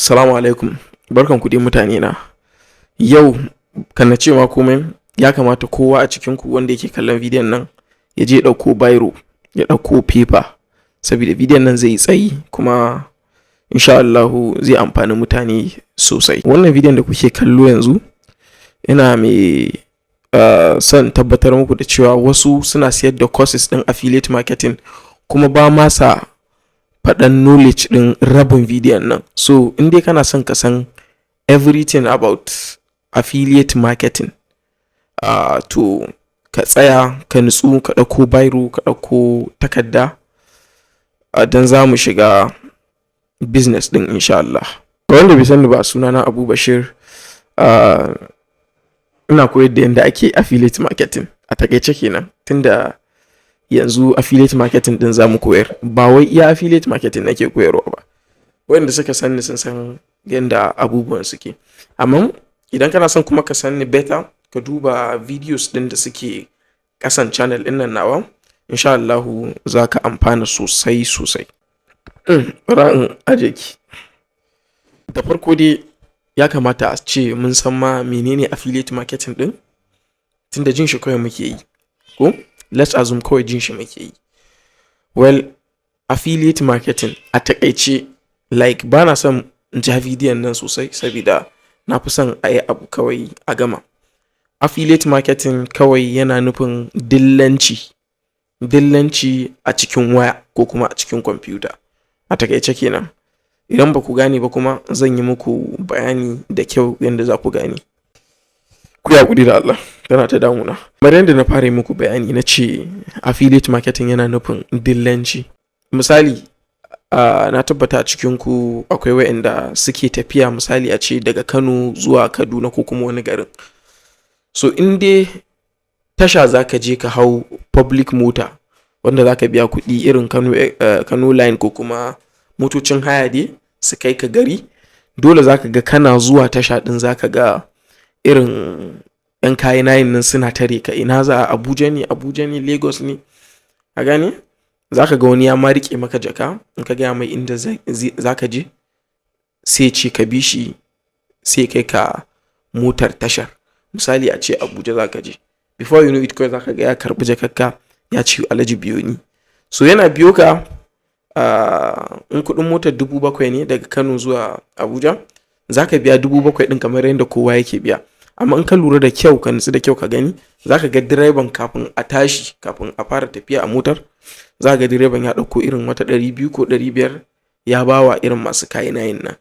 Salamu alaikum, barkan ku dai mutane na. Yau kan na ce ma komai, ya kamata kowa a cikinku wanda yake kallon bidiyon nan ya je ya ɗauko biro, ya ɗauko paper, saboda bidiyon nan zai yi tsayi kuma insha Allahu zai amfani mutane sosai. Wannan bidiyon da kuke kallo yanzu, ina mai son tabbatar muku da cewa wasu suna siyar da courses ɗin affiliate marketing kuma ba ma sa faɗan knowledge ɗin rabin bidiyon nan. So in dai kana son ka san everything about affiliate marketing, to ka tsaya ka nutsu, ka ɗauko biro, ka ɗauko takarda, don za mu shiga business ɗin insha Allah. Ga wanda bai sani ba, sunana Abu Bashir, ina koyar da yadda ake affiliate marketing a taƙaice kenan, tunda yanzu affiliate marketing ɗin za mu koyar. Ba wai iya affiliate marketing nake koyarwa ba, waɗanda suka san ni sun san yadda abubuwan suke. Amma idan kana son kuma ka san ni better, ka duba videos ɗin da suke ƙasan channel ɗin nan nawa, insha Allahu za ka amfana sosai sosai. Bara in aje ki. Da farko dai, ya kamata a ce mun san ma menene affiliate marketing ɗin, tunda jin shi kawai muke yi, ko let's assume kawai jin shi muke yi. Well, affiliate marketing a taƙaice, like, ba na son in ja bidiyon nan sosai saboda na fi son a yi abu kawai a gama. Affiliate marketing kawai yana nufin dillanci, dillanci a cikin waya ko kuma a cikin kwamfuta, a taƙaice kenan. Idan ba ku gane ba kuma, zan yi muku bayani da kyau yadda za ku gane. Ku yi haƙuri da Allah, tana ta damuna. Kamar yadda na fara yi muku bayani, na ce affiliate marketing yana nufin dillanci. Misali, na tabbata a cikin ku akwai waɗanda suke tafiya, misali a ce daga Kano zuwa Kaduna ko kuma wani garin. So in dai tasha za ka je ka hau public mota wanda za ka biya kuɗi, irin Kano Line ko kuma motocin haya dai su kai ka gari, dole za ka ga kana zuwa tasha ɗin za ka ga irin 'yan kayan nan suna tare ka, ina za a? Abuja ne, Abuja ne, Lagos ne, ka gane? Za ka ga wani ya ma riƙe maka jaka, in ka gaya mai inda za ka je, sai ce ka bi shi, sai kai ka motar tashar. Misali a ce Abuja za ka je, before you know it kawai za ka ga ya karɓi jakarka, ya ce, "Alhaji, biyo ni." So yana biyo ka, in kuɗin motar 7,000 ne daga Kano zuwa Abuja, za ka biya 7,000 ɗin kamar yadda kowa yake biya. Amma in ka lura da kyau, ka nutsu da kyau ka gani, za ka ga direban kafin a tashi, kafin a fara tafiya a motar, za ka ga direban ya ɗauko irin wata 200 ko 500 ya ba wa irin masu kayan nan.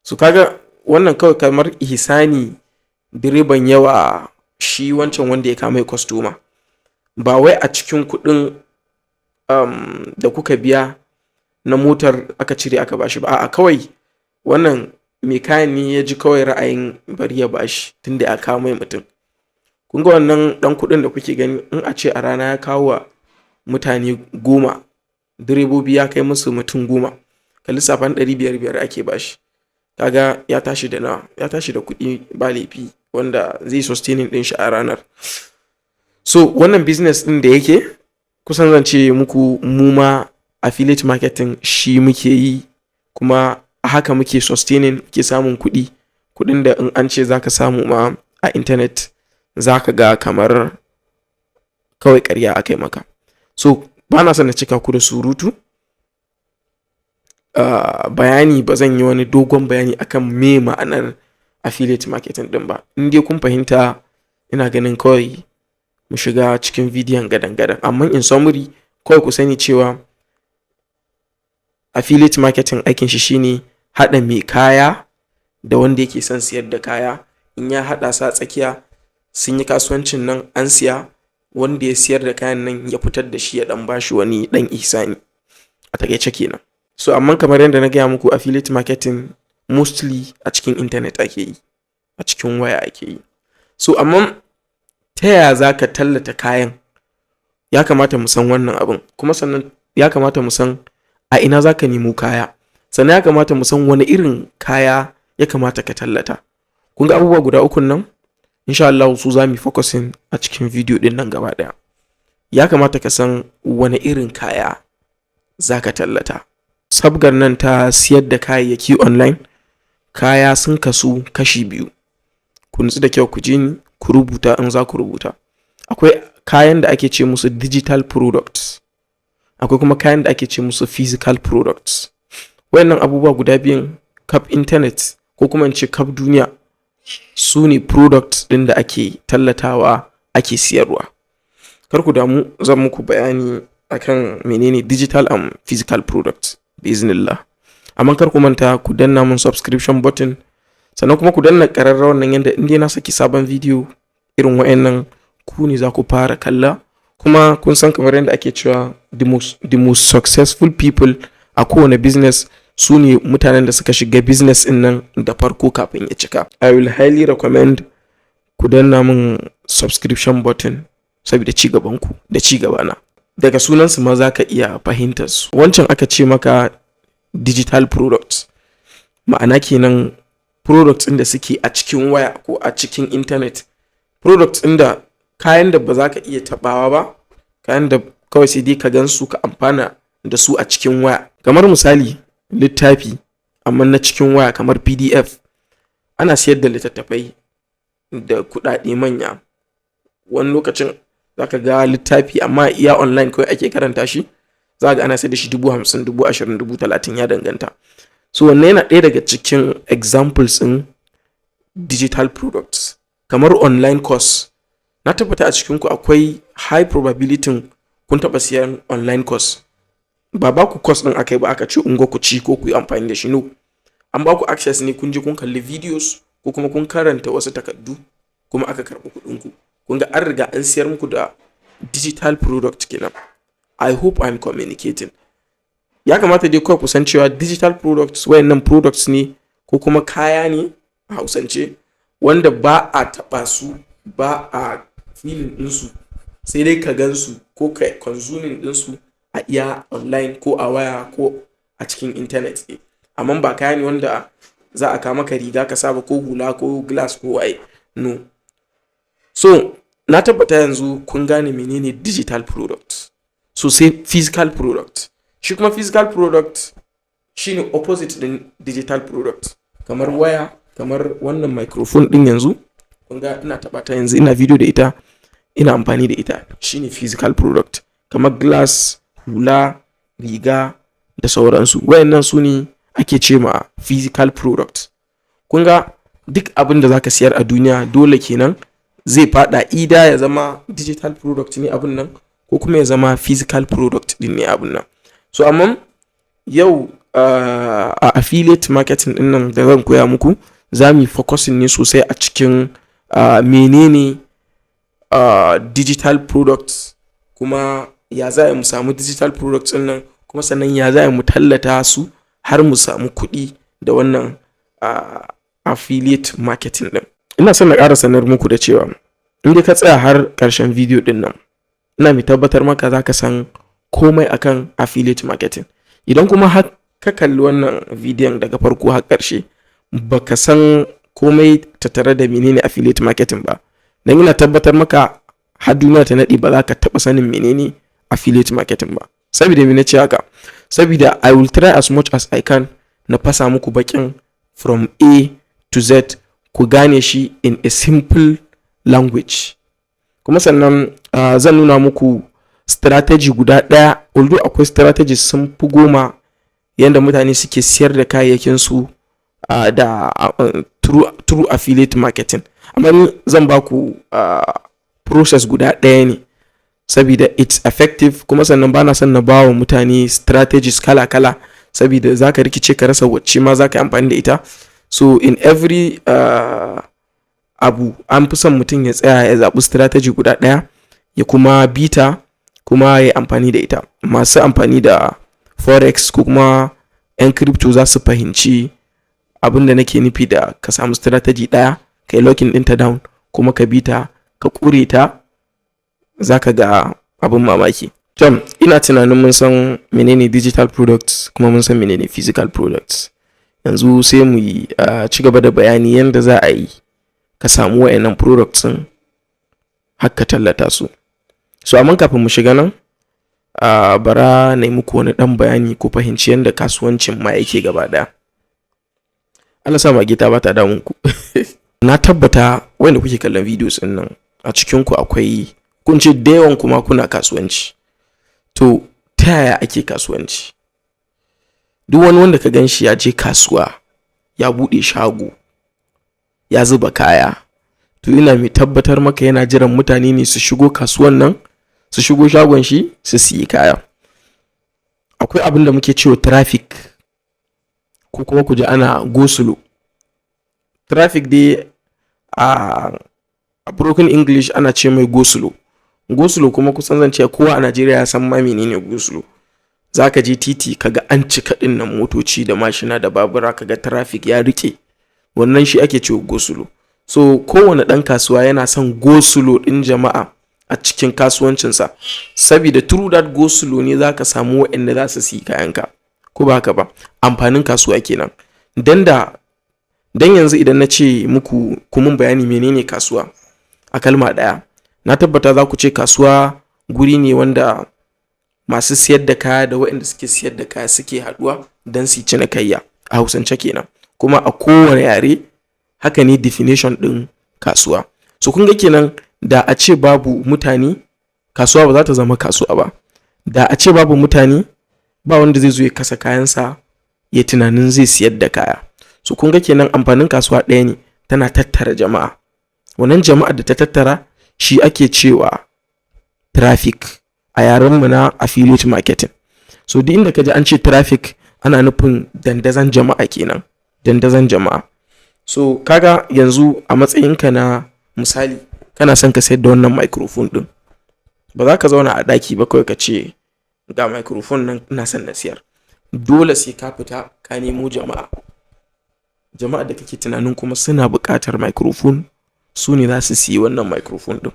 So kaga wannan kawai kamar ihsani direban yawa shi wancan wanda ya kawo mai kwastoma. Ba wai a cikin kuɗin da kuka biya na motar aka cire aka bashi ba, a'a, kawai wannan mai kayan ne ya ji kawai ra'ayin bari ya bashi tunda ya kawo mai mutum. Kun ga wannan ɗan kuɗin da kuke gani, in a ce a rana ya kawo wa mutane 10, direbobi ya kai musu mutum 10, ka lissafa 500-500 ake bashi, kaga ya tashi da nawa? Ya tashi da kuɗi ba laifi wanda zai sustaining ɗin shi a ranar. So wannan business ɗin da yake kusan zan ce muku mu ma affiliate marketing shi muke yi, kuma a haka muke sustaining, muke samun kuɗi, kuɗin da in an ce za ka samu ma a internet, za ka ga kamar kawai ƙarya aka yi maka. So ba na son na cika ku da surutu. Bayani, ba zan yi wani dogon bayani akan me ma'anar affiliate marketing ɗin ba. In dai kun fahimta, ina ganin kawai mu shiga cikin bidiyon gadan-gadan. Amma in summary, kawai ku sani cewa affiliate marketing aikin shi shine haɗa mai kaya da wanda yake son siyar da kaya. In ya haɗa su a tsakiya, sun yi kasuwancin nan, an siya, wanda ya siyar da kayan nan ya fitar da shi, ya ɗan bashi wani ɗan ihsani. A taƙaice kenan. So amma kamar yadda na gaya muku, affiliate marketing mostly a cikin internet ake yi, a cikin waya ake yi. So amma ta yaya za ka tallata kayan? Ya kamata mu san wannan abin. Kuma sannan ya kamata mu san a ina za ka nemo kaya. Sannan ya kamata mu san wane irin kaya ya kamata ka tallata. Kun ga abubuwa guda ukun nan, insha Allahu su za mu yi focusing a cikin video ɗin nan gaba ɗaya. Ya kamata ka san wane irin kaya za ka tallata. Sabgar nan ta siyar da kayayyaki online Kaya sun kasu kashi biyu. Ku nutsu da kyau ku ji ni, ku rubuta in za ku rubuta. Akwai kayan da ake ce musu digital products, akwai kuma kayan da ake ce musu physical products. Wayannan abubuwa guda biyun, kaf internet ko kuma in ce kaf duniya, su ne products ɗin da ake tallatawa, ake siyarwa. Kar ku damu, zan muku bayani akan menene digital and physical products biiznillah. Amma kar ku manta ku danna mun subscription button, sannan kuma ku danna ƙararrawar nan, yanda in dai na saki sabon video irin wayannan, ku ne za ku fara kalla. Kuma kun san kamar yadda ake cewa the most successful people a kowane business su ne mutanen da suka shiga business ɗin nan da farko kafin ya cika. I will highly recommend ku danna mun subscription button saboda ci gabanku da ci gabana. Daga sunansu ma za ka iya fahimtar su. Wancan aka ce maka digital products, ma'ana kenan products ɗin da suke a cikin waya ko a cikin internet, products ɗin da kayan da ba za ka iya taɓawa ba, kayan da kawai sai dai ka gan su ka amfana da su a cikin waya. Kamar misali littafi, amma na cikin waya, kamar PDF. Ana siyar da littattafai da kuɗaɗe manya. Wani lokacin za ka ga littafi, amma iya online kawai ake karanta shi, za ga ana sayar da shi 50,000, 20,000, 30,000, ya danganta. So wannan yana ɗaya daga cikin examples ɗin digital products. Kamar online course, na tabbata a cikinku akwai high probability kun taɓa siyan online course. Ba ku course ɗin aka yi ba aka ce ungo ku ci ko ku yi amfani da shi. No, an ba ku access ne, kun je kun kalli videos ko kuma kun karanta wasu takardu, kuma aka karɓi kuɗinku. Kun ga an riga an siyar muku da digital product kenan. I hope I'm communicating. Ya kamata dai kawai ku san cewa digital products, wayannan products ne ko kuma kaya ne a Hausance, wanda ba a taɓa su, ba a feeling ɗinsu, sai dai ka gan su ko ka consuming ɗinsu a iya online ko a waya ko a cikin internet ne. Amma ba kaya ne wanda za a kawo maka riga ka saba ko hula ko glass ko waye. No. So na tabbata yanzu kun gane menene digital product. So sai physical product. Shi kuma physical product shine opposite din digital product. Kamar waya, kamar wannan microphone din yanzu, kun ga ina taɓa ta yanzu, ina video da ita, ina amfani da ita, shine physical product. Kamar glass, hula, riga da sauransu. Wayannan su ne ake ce ma physical product. Kun ga duk abin da zaka siyar a duniya, dole kenan zai fada either ya zama digital product ne abin nan, ko kuma ya zama physical product din ne abin nan. So amma yau a affiliate marketing din nan da zan koya muku, za mu yi focusing ne sosai a cikin menene digital products, kuma ya za mu samu digital products din nan, kuma sannan ya za mu tallata su har mu samu kuɗi da wannan affiliate marketing din. Ina son na ƙara sanar muku da cewa in dai ka tsaya har ƙarshen video din nan, ina mai tabbatar maka za ka san komai akan affiliate marketing. Idan kuma har ka kalli wannan bidiyon daga farko har ƙarshe baka san komai tattare da menene affiliate marketing ba, dan ina tabbatar maka har duniya ta naɗe ba za ka taɓa sanin menene affiliate marketing ba. Saboda me nace haka? Saboda I will try as much as I can na fasa muku bakin from A to Z, ku gane shi in a simple language. Kuma sannan zan nuna muku strategy guda ɗaya, although akwai strategies sun fi 10 yanda mutane suke siyar da kayayyakinsu da through affiliate marketing. Amma ni zan ba ku process guda ɗaya ne saboda it's effective. Kuma sannan bana son na ba wa mutane strategies kala-kala, saboda za ka rikice ka rasa wacce ma za ka yi amfani da ita. So in every abu, an fi son mutum ya tsaya ya zaɓi strategy guda ɗaya, ya kuma bita kuma ya amfani da ita. Masu amfani da forex ko kuma 'yan crypto za su fahimci abin da nake nufi da ka samu strategy ɗaya, ka yi locking ɗinta down, kuma ka bita ka ƙure ta, za ka ga abin mamaki. Tom, ina tunanin mun san menene digital products kuma mun san menene physical products. Yanzu sai mu yi ci gaba da bayani yadda za a yi ka samu wayannan products ɗin har ka tallata su. So amma kafin mu shiga nan, bara na yi muku wani ɗan bayani ku fahimci yadda kasuwancin ma yake gaba ɗaya. Allah sa mage ta bata damun ku. Na tabbata wanda kuke kallon videos din nan, a cikin ku akwai, kun ce da yawan kuma kuna kasuwanci. To, ta yaya ake kasuwanci? Duk wani wanda ka gan shi ya je kasuwa, ya buɗe shago, ya zuba kaya, to ina mai tabbatar maka yana jiran mutane ne su shigo kasuwan nan, su shigo shagon shi, su siyi kaya. Akwai abin da muke cewa traffic, ko kuma ku ji ana go-slow. Traffic dai a broken English ana ce mai go-slow. Go-slow kuma kusan zan ce kowa a Najeriya ya san ma menene go-slow. Za ka je titi, kaga an cika ɗin nan, motoci da mashina da babura, kaga traffic ya rike, wannan shi ake cewa go-slow. So kowane ɗan kasuwa yana son go-slow ɗin jama'a a cikin kasuwancinsa, saboda through that go-slow ne za ka samu waɗanda za su siyi kayanka, ko ba haka ba? Amfanin kasuwa kenan. Dan da dan yanzu idan na ce muku ku mun bayani menene kasuwa a kalma ɗaya, na tabbata za ku ce kasuwa guri ne wanda masu siyar da kaya da waɗanda suke siyar da kaya suke haɗuwa don su yi cinikayya, a Hausance kenan. Kuma a kowane yare haka ne definition ɗin kasuwa. So kun ga kenan, da a ce babu mutane, kasuwa ba za ta zama kasuwa ba. Da a ce babu mutane, ba wanda zai zo ya kasa kayansa ya tunanin zai siyar da kaya. So kun ga kenan amfanin kasuwa ɗaya ne: tana tattara jama'a. Wannan jama'ar da ta tattara shi ake cewa traffic a yarenmu na affiliate marketing. So duk inda ka ji an ce traffic, ana nufin dandazon jama'a kenan, dandazon jama'a. So kaga yanzu a matsayinka na, misali, kana son ka sayar da wannan microphone din, ba za ka zauna a ɗaki ba kawai ka ce ga microphone nan ina son na siyar. Dole sai ka fita ka nemo jama'a. Jama'a da kake tunanin kuma suna buƙatar microphone, su ne za su siyi wannan microphone din.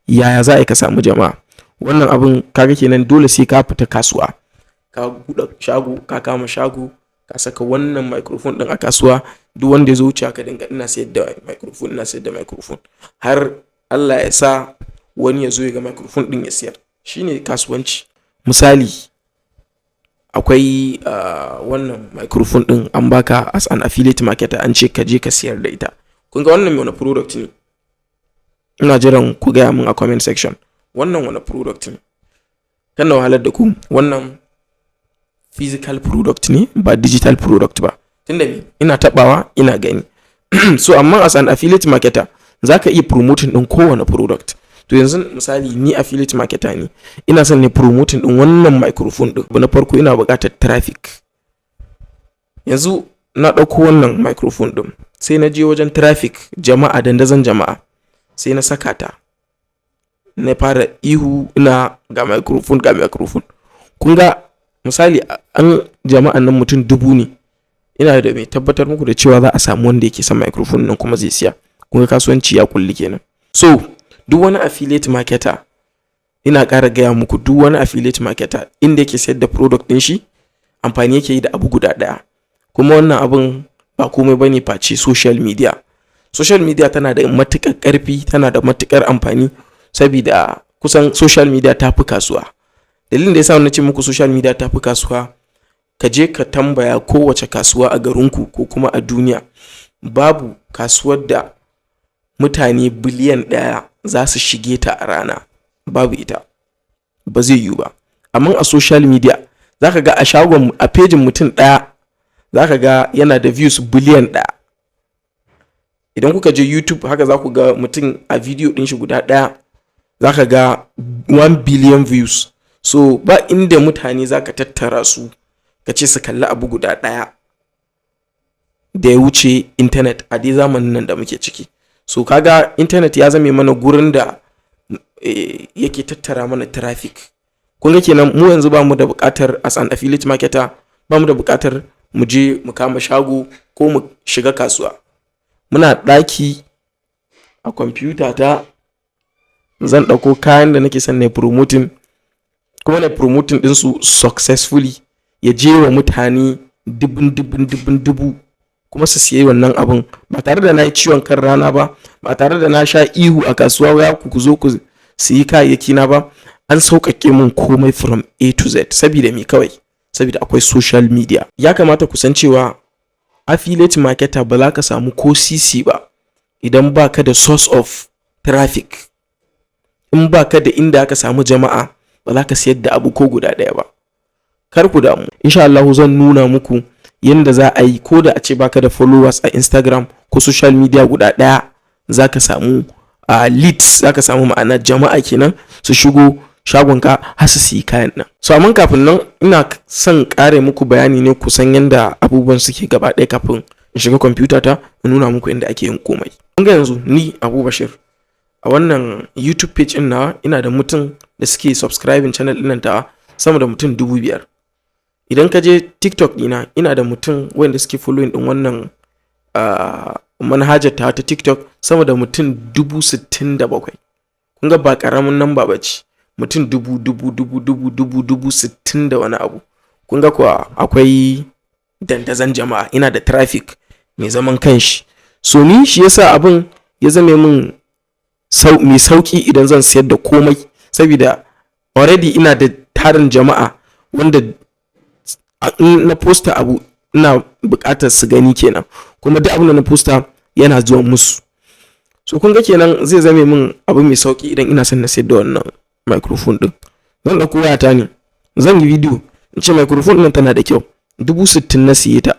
Yaya za a yi ka samu jama'a? Wannan abin kaga kenan dole sai ka fita kasuwa, ka buɗe shago, ka kama shago, ka saka wannan microphone din a kasuwa. Duk wanda ya zo wuce ka dinga "Ina sayar da microphone, ina sayar da microphone," har Allah ya sa wani ya zo ya ga microphone din ya siyar. Shine kasuwanci. Misali, akwai wannan microphone din, an baka as an affiliate marketer, an ce ka je ka siyar da ita. Kun ga wannan wani product ne? Ina jiran ku gaya min a comment section, wannan wani product ne? Kan na wahalar da ku, wannan physical product ne, ba digital product ba, tunda me? Ina tabawa, ina gani. So amma as an affiliate marketer zaka iya promoting din kowane product. To yanzu misali, ni affiliate marketer ne, ina son ne promoting din wannan microphone din. Na farko ina buƙatar traffic. Yanzu na ɗauko wannan microphone din, sai na je wajen traffic, jama'a, dandazon jama'a, sai na saka ta, na fara ihu ina "Ga microphone, ga microphone." Kun ga misali, an jama'an nan mutum 1000 ne, ina da mai tabbatar muku da cewa za a samu wanda yake son microphone nan kuma zai siya. Kun ga kasuwanci ya kulli kenan. So duk wani affiliate marketer, ina ƙara gaya muku, duk wani affiliate marketer inda yake sayar da product ɗin shi, amfani yake yi da abu guda ɗaya, kuma wannan abun ba komai bane face social media. Social media tana da matuƙar ƙarfi, tana da matuƙar amfani, saboda kusan social media ta fi kasuwa. Dalilin da yasa na ce muku social media ta fi kasuwa, ka je ka tambaya kowace kasuwa a garinku ko kuma a duniya, babu kasuwar da mutane biliyan 1 za su shige ta a rana, babu ita, ba zai yiwu ba. Amma a social media za ka ga a shagon, a pejin mutum ɗaya, za ka ga yana da views biliyan 1. Idan kuka je YouTube haka, za ku ga mutum a video ɗin shi guda ɗaya za ka ga 1 billion views. So ba inda mutane za ka tattara su ka ce su kalli abu guda ɗaya da ya wuce internet a dai zamanin nan da muke ciki. So kaga internet ya zame mana gurin da yake tattara mana traffic. Kun ga kenan mu yanzu ba mu da buƙatar, as an affiliate marketer, ba mu da buƙatar mu je mu kama shago ko mu shiga kasuwa. Muna ɗaki, a kwamfuta ta zan ɗauko kayan da nake son na promoting, kuma na promoting ɗinsu successfully, ya je wa mutane dubun dubun dubun dubu, kuma su siye wannan abun ba tare da na yi ciwon kan rana ba, ba tare da na sha ihu a kasuwa ya ku zo ku siyi kayayyaki na ba. An sauƙaƙe mun komai from A to Z. Saboda me? Kawai saboda akwai social media. Ya kamata ku san cewa Affiliate marketer, ba za ka samu ko sisi ba idan baka da source of traffic. In baka da inda aka samu jama'a, ba za ka siyar da abu ko guda ɗaya ba. Kar ku damu, insha Allah zan nuna muku yanda za a yi, ko da a ce baka da followers a Instagram ko social media guda ɗaya, za ka samu leads, za ka samu, ma'ana jama'a kenan, su shigo shagonka har su siyi kayan nan. So amma kafin nan, ina son ƙare muku bayani ne kusan yanda abubuwan suke gaba ɗaya kafin in shiga kwamfuta ta in nuna muku inda ake yin komai. Kun ga yanzu ni Abu Bashir, a wannan YouTube page ɗin nawa, ina da mutum da suke subscribing channel ɗin nan tawa sama da mutum 5,000. Idan ka je TikTok ɗina, ina da mutum wanda suke following ɗin wannan manhajar ta ta TikTok sama da mutum 67,000. Kun ga ba ƙaramin namba ba ce, mutum dubu dubu dubu dubu dubu dubu sittin da wani abu. Kun ga kuwa akwai dandazon jama'a, ina da traffic mai zaman kanshi. So ni shi yasa abin ya zame min mai sauki idan zan siyar da komai, saboda already ina da tarin jama'a wanda in na posta abu ina buƙatar su gani kenan, kuma duk abin da na posta yana zuwa musu. So kun ga kenan zai zame min abu mai sauki. Idan ina son na sayar da wannan microphone din, zan ɗauko wayata ne, zan yi video in ce microphone ɗin tana da kyau, 60,000 na siye ta,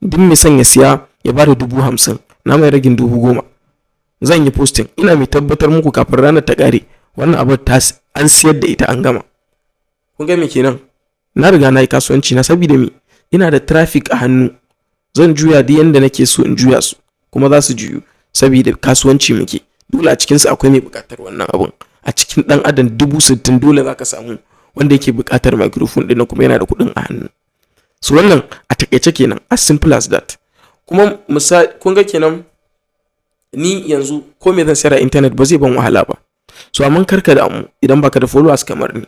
duk mai son ya siya ya bada 50,000, na mai ragin 10,000. Zan yi posting, ina mai tabbatar muku kafin ranar ta ƙare wannan abu ta an siyar da ita, an gama. Kun ga me kenan? Na riga na yi kasuwanci na, saboda me? Ina da traffic a hannu. Zan juya duk yanda nake so in juya su, kuma za su juyu, saboda kasuwanci muke. Dole a cikinsu akwai mai buƙatar wannan abun. A cikin ɗan adam 60,000, dole za ka samu wanda yake buƙatar microphone ɗin, kuma yana da kuɗin a hannu. So wannan a taƙaice kenan, as simple as that. Kuma misali, kun ga kenan ni yanzu ko me zan sayar a internet ba zai ban wahala ba. So amma kar ka damu idan baka da followers kamar ni,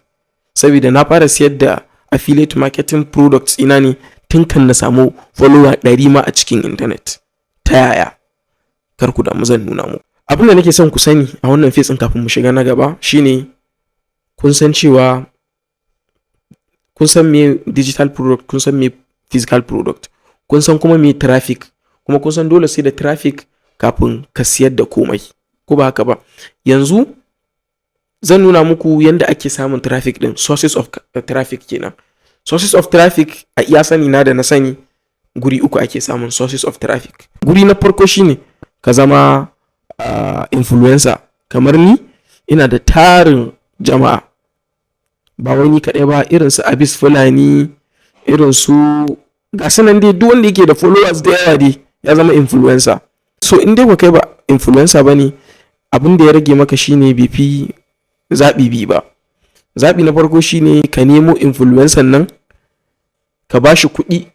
saboda na fara siyar da affiliate marketing products ina ne tun kan na samu follower 100 ma a cikin internet. Ta yaya? Kar ku damu, zan nuna muku. Abin da nake son ku sani a wannan phase kafin mu shiga na gaba shine, kun san cewa kun san me digital product, kun san me physical product, kun san kuma me traffic, kuma kun san dole sai da traffic kafin ka siyar da komai, ko ba haka ba? Yanzu zan nuna muku yanda ake samun traffic din, sources of traffic kenan. Sources of traffic, a iya sani na da na sani, guri uku ake samun sources of traffic. Guri na farko shine ka zama influencer. Kamar ni, ina da tarin jama'a, ba wai ni kaɗai ba, irin su Abis Fulani, irin su ga nan dai, duk wanda yake da followers da yawa dai ya zama influencer. So in dai ba kai ba influencer ba ne, abin da ya rage maka shine bai fi zaɓi biyu ba. Zaɓi na farko shine ka nemo influencer nan, ka ba shi kuɗi,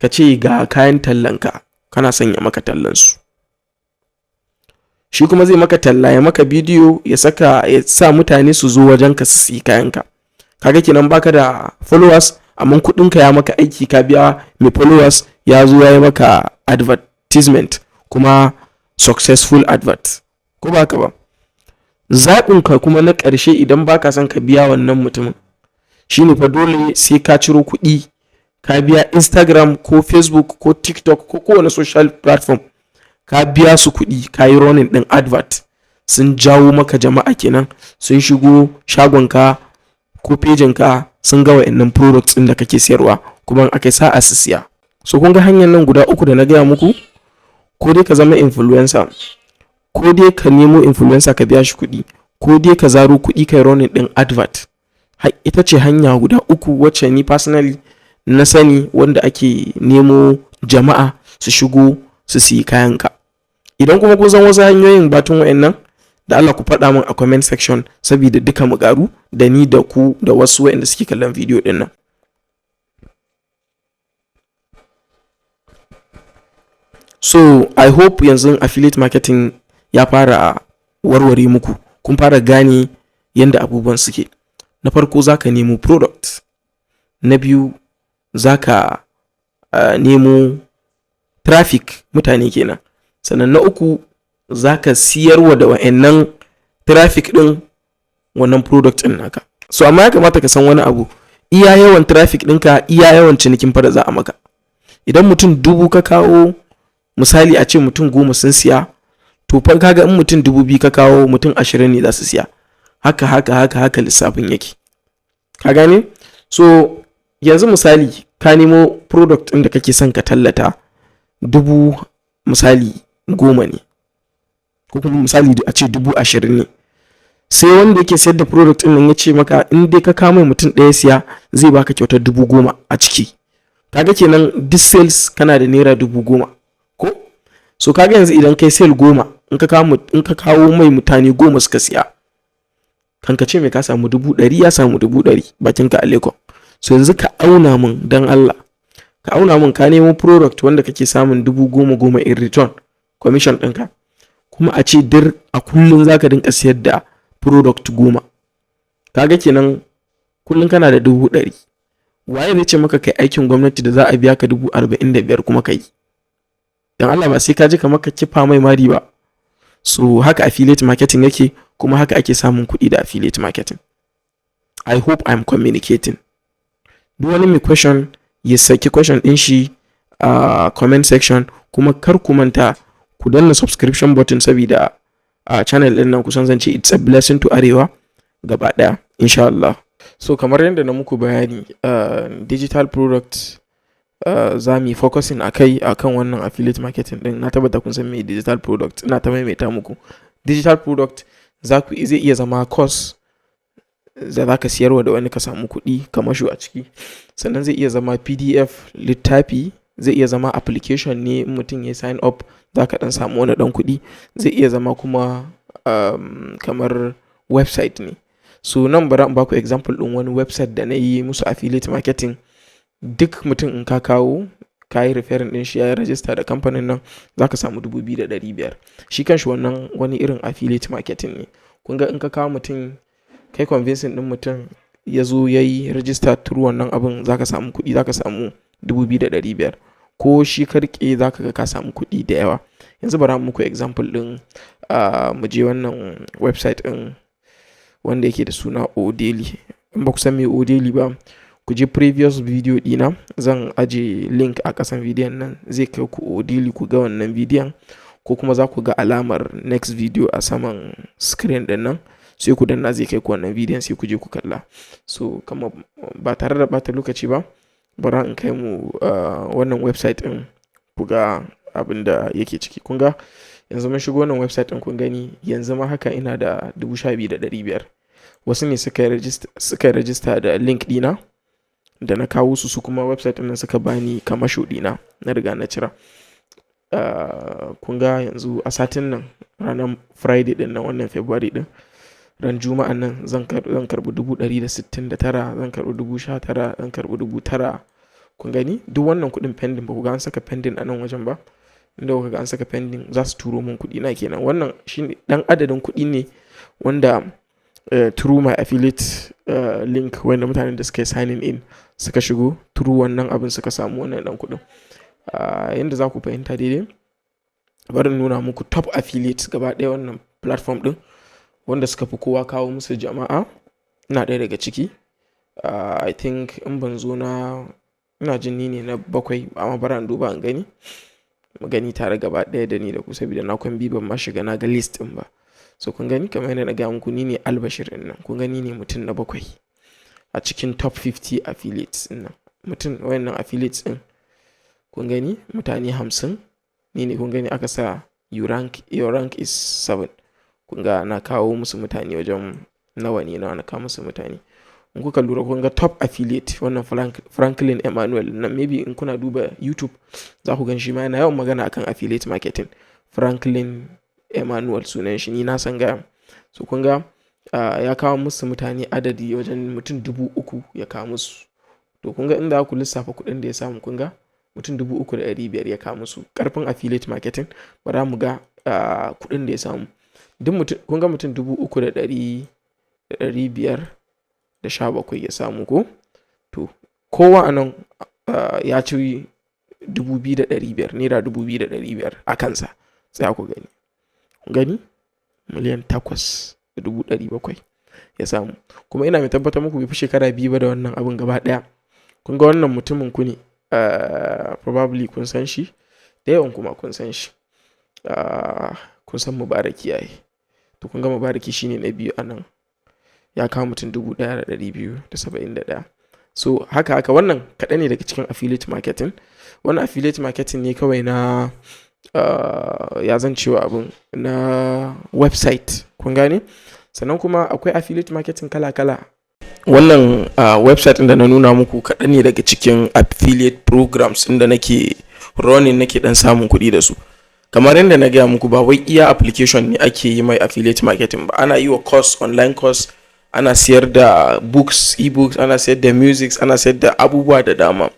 ka ce ga kayan tallanka, kana son ya maka tallansu. Shi kuma zai maka talla, ya maka bidiyo, ya saka, ya sa mutane su zo wajenka su siyi kayanka. Kaga kenan baka da followers, amma kuɗinka ya maka aiki, ka biya mai followers, ya zo ya yi maka advertisement, kuma successful advert, ko ba ka ba? Zaɓinka kuma na ƙarshe, idan baka son ka biya wannan mutumin, shine fa dole sai ka ciro kuɗi ka biya Instagram ko Facebook ko TikTok ko kowane social platform, ka biya su kuɗi, ka yi running ɗin advert, sun jawo maka jama'a kenan, sun shigo shagonka ko pejinka, sun ga wa'annan products ɗin da kake siyarwa, kuma aka sa'a su siya. So kun ga hanyar nan guda uku da na gaya muku: ko dai ka zama influencer, ko dai ka nemo influencer ka biya shi kuɗi, ko dai ka zaro kuɗi kai running ɗin advert. Ita ce hanya guda uku wacce ni personally na sani wanda ake nemo jama'a su shigo su siyi kayanka. Idan kuma kun san wasu hanyoyin batun wa'annan, da Allah ku faɗa min a comment section, saboda duka mu ƙaru, da ni da ku da wasu wa'anda suke kallon video ɗin nan. So I hope yanzu affiliate marketing ya fara warware muku, kun fara gane yanda abubuwan suke. Na farko, za ka nemo product. Na biyu, za ka nemo traffic, mutane kenan. Sannan na uku, za ka siyarwa da wa'annan traffic ɗin wannan product ɗin naka. So amma ya kamata ka san wani abu: iya yawan traffic ɗinka, iya yawan cinikin fa da za a maka. Idan mutum 1000 ka kawo, misali a ce mutum 10 sun siya, to fa kaga in mutum 2000 ka kawo, mutum 20 ne za su siya. Haka haka haka haka lissafin yake, ka gane? So yanzu misali ka nemo product ɗin da kake son ka tallata dubu, misali 10 ne, ko kuma misali a ce 20,000 ne. Sai wanda yake sayar da product ɗin nan ya ce maka in dai ka kama mutum ɗaya siya, zai baka kyautar 10,000 a ciki. Kaga kenan duk sales kana da naira 10,000, ko? So kaga yanzu idan kai sale 10, in ka kawo mai mutane 10 suka siya, kan ka ce mai ka samu 100,000, ya samu 100,000, bakin ka alaikum. So yanzu ka auna min, dan Allah ka auna min, ka nemo product wanda kake samun 10,000 goma in return commission ɗinka, kuma a ce dir a kullum zaka dinka siyar da product 10, kaga kenan kullum kana da 100,000. Waye zai ce maka kai aikin gwamnati da za a biya ka 45,000 kuma kai? Dan Allah, ba sai ka ji kamar ka kifa mai mari ba? So haka affiliate marketing yake, kuma haka ake samun kuɗi da affiliate marketing. I hope I'm communicating. Duk wani mai question ya saki question ɗin shi a comment section. Kuma kar ku manta ku danna subscription button, saboda a channel ɗin nan kusan zan ce it's a blessing to Arewa gaba ɗaya, insha Allah. So kamar yadda na muku bayani, digital product za mu yi focusing a kai a kan wannan affiliate marketing din. Na tabbata kun san me digital product, ina ta maimaita muku. Digital product za ku zai iya zama course da za ka siyarwa da wani ka samu kuɗi kamasho a ciki. Sannan zai iya zama PDF, littafi, zai iya zama application ne, in mutum ya sign up za ka ɗan samu wani ɗan kuɗi, zai iya zama kuma kamar website ne. So nan bari in baku example ɗin wani website da na yi musu affiliate marketing. Duk mutum in ka kawo, ka yi referring ɗin shi ya yi register da kamfanin nan, za ka samu 2,500. Shi kanshi wannan wani irin affiliate marketing ne. Kun ga in ka kawo mutum, kai convincing ɗin mutum ya zo ya yi register through wannan abin, za ka samu kuɗi, za ka samu 2,500. Ko shi ka riƙe, za ka ga ka samu kuɗi da yawa. Yanzu bari muku example ɗin, mu je wannan website ɗin wanda yake da suna Odeli. In ba ku san me Odeli ba, ku je previous video ɗina, zan aje link a ƙasan bidiyon nan, zai kai ku Odeli ku ga wannan bidiyon, ko kuma za ku ga alamar next video a saman screen ɗin nan, sai ku danna, zai kai ku wannan bidiyon, sai ku je ku kalla. So kama ba tare da ɓata lokaci ba, bari in kai mu wannan website ɗin ku ga abin da yake ciki. Kun ga yanzu mun shigo wannan website ɗin, kun gani, yanzu ma haka ina da 12,500. Wasu ne suka register da link ɗina da na kawo su, su kuma website ɗin suka bani kamasho ɗina, na riga na cira. Kun ga yanzu a satin nan, ranar Friday ɗin nan, wannan February ɗin, ran Juma'an nan, zan karɓi 169,000, zan karɓi 19,000, zan karɓi 9,000. Kun gani, duk wannan kuɗin pending. Ba ku ga an saka pending a nan wajen ba? Inda kuka ga an saka pending, za su turo min kuɗi na kenan. Wannan shine ɗan adadin kuɗi ne wanda through my affiliate link, wanda mutanen da suka yi signing in, suka shigo through wannan abin, suka samu wannan ɗan kuɗin. Yanda za ku fahimta daidai, bari in nuna muku top affiliates gaba ɗaya wannan platform ɗin, wanda suka fi kowa kawo musu jama'a. Ina ɗaya daga ciki. I think in ban zo na, ina jin ni ne na bakwai, amma bari in duba in gani. Mu gani tare gaba ɗaya da ni da ku, saboda na kwan biyu ban ma shiga na ga list ɗin ba. So kun gani, kamar yadda na gaya muku, ni ne Albashir ɗin nan. Kun gani, ne mutum na bakwai a cikin top 50 affiliates ɗin nan. Mutum wayannan affiliates ɗin, kun gani, mutane 50, ni ne. Kun gani, aka sa your rank is 7. Kun ga na kawo musu mutane wajen nawa ne, nawa na kawo musu mutane. In kuka lura, kun ga top affiliate wannan Franklin Emmanuel nan, maybe in kuna duba YouTube za ku gan shi ma yana yawan magana akan affiliate marketing. Franklin Emmanuel sunan shi, ni na san gaya. So kun ga ya kawo musu mutane adadi wajen mutum 3,000 ya kawo musu. To kun ga inda ku lissafa kuɗin da ya samu, kun ga mutum 3,500 ya kawo musu. Ƙarfin affiliate marketing, bara mu ga kuɗin da ya samu. Duk mutum, kun ga mutum 3,517 ya samu ko? To kowa a nan ya ci 2,500, naira 2,500 a kansa. Tsaya ku gani. Kun gani? 8,700,000 ya samu. Kuma ina mai tabbatar muku bai fi shekara 2 ba da wannan abin gaba ɗaya. Kun ga wannan mutumin ku ne. Probably kun san shi, da yawan kuma kun san shi. Kun san Mubaraki yayi. To, kun ga Mubaraki shine na biyu a nan, ya kawo mutum 1,271. So haka haka, wannan kaɗan ne daga cikin affiliate marketing. Wannan affiliate marketing ne kawai na ya zan cewa abun na website, kun gane? Sannan kuma akwai affiliate marketing kala-kala. Wannan website da na nuna muku kaɗan ne daga cikin affiliate programs inda nake running, nake dan samun kuɗi da su. Kamar yadda na gaya muku, ba wai iya application ne ake yi mai affiliate marketing ba. Ana yi wa course, online course, ana siyar da books, ebooks, ana siyar da music, ana siyar da abubuwa da dama,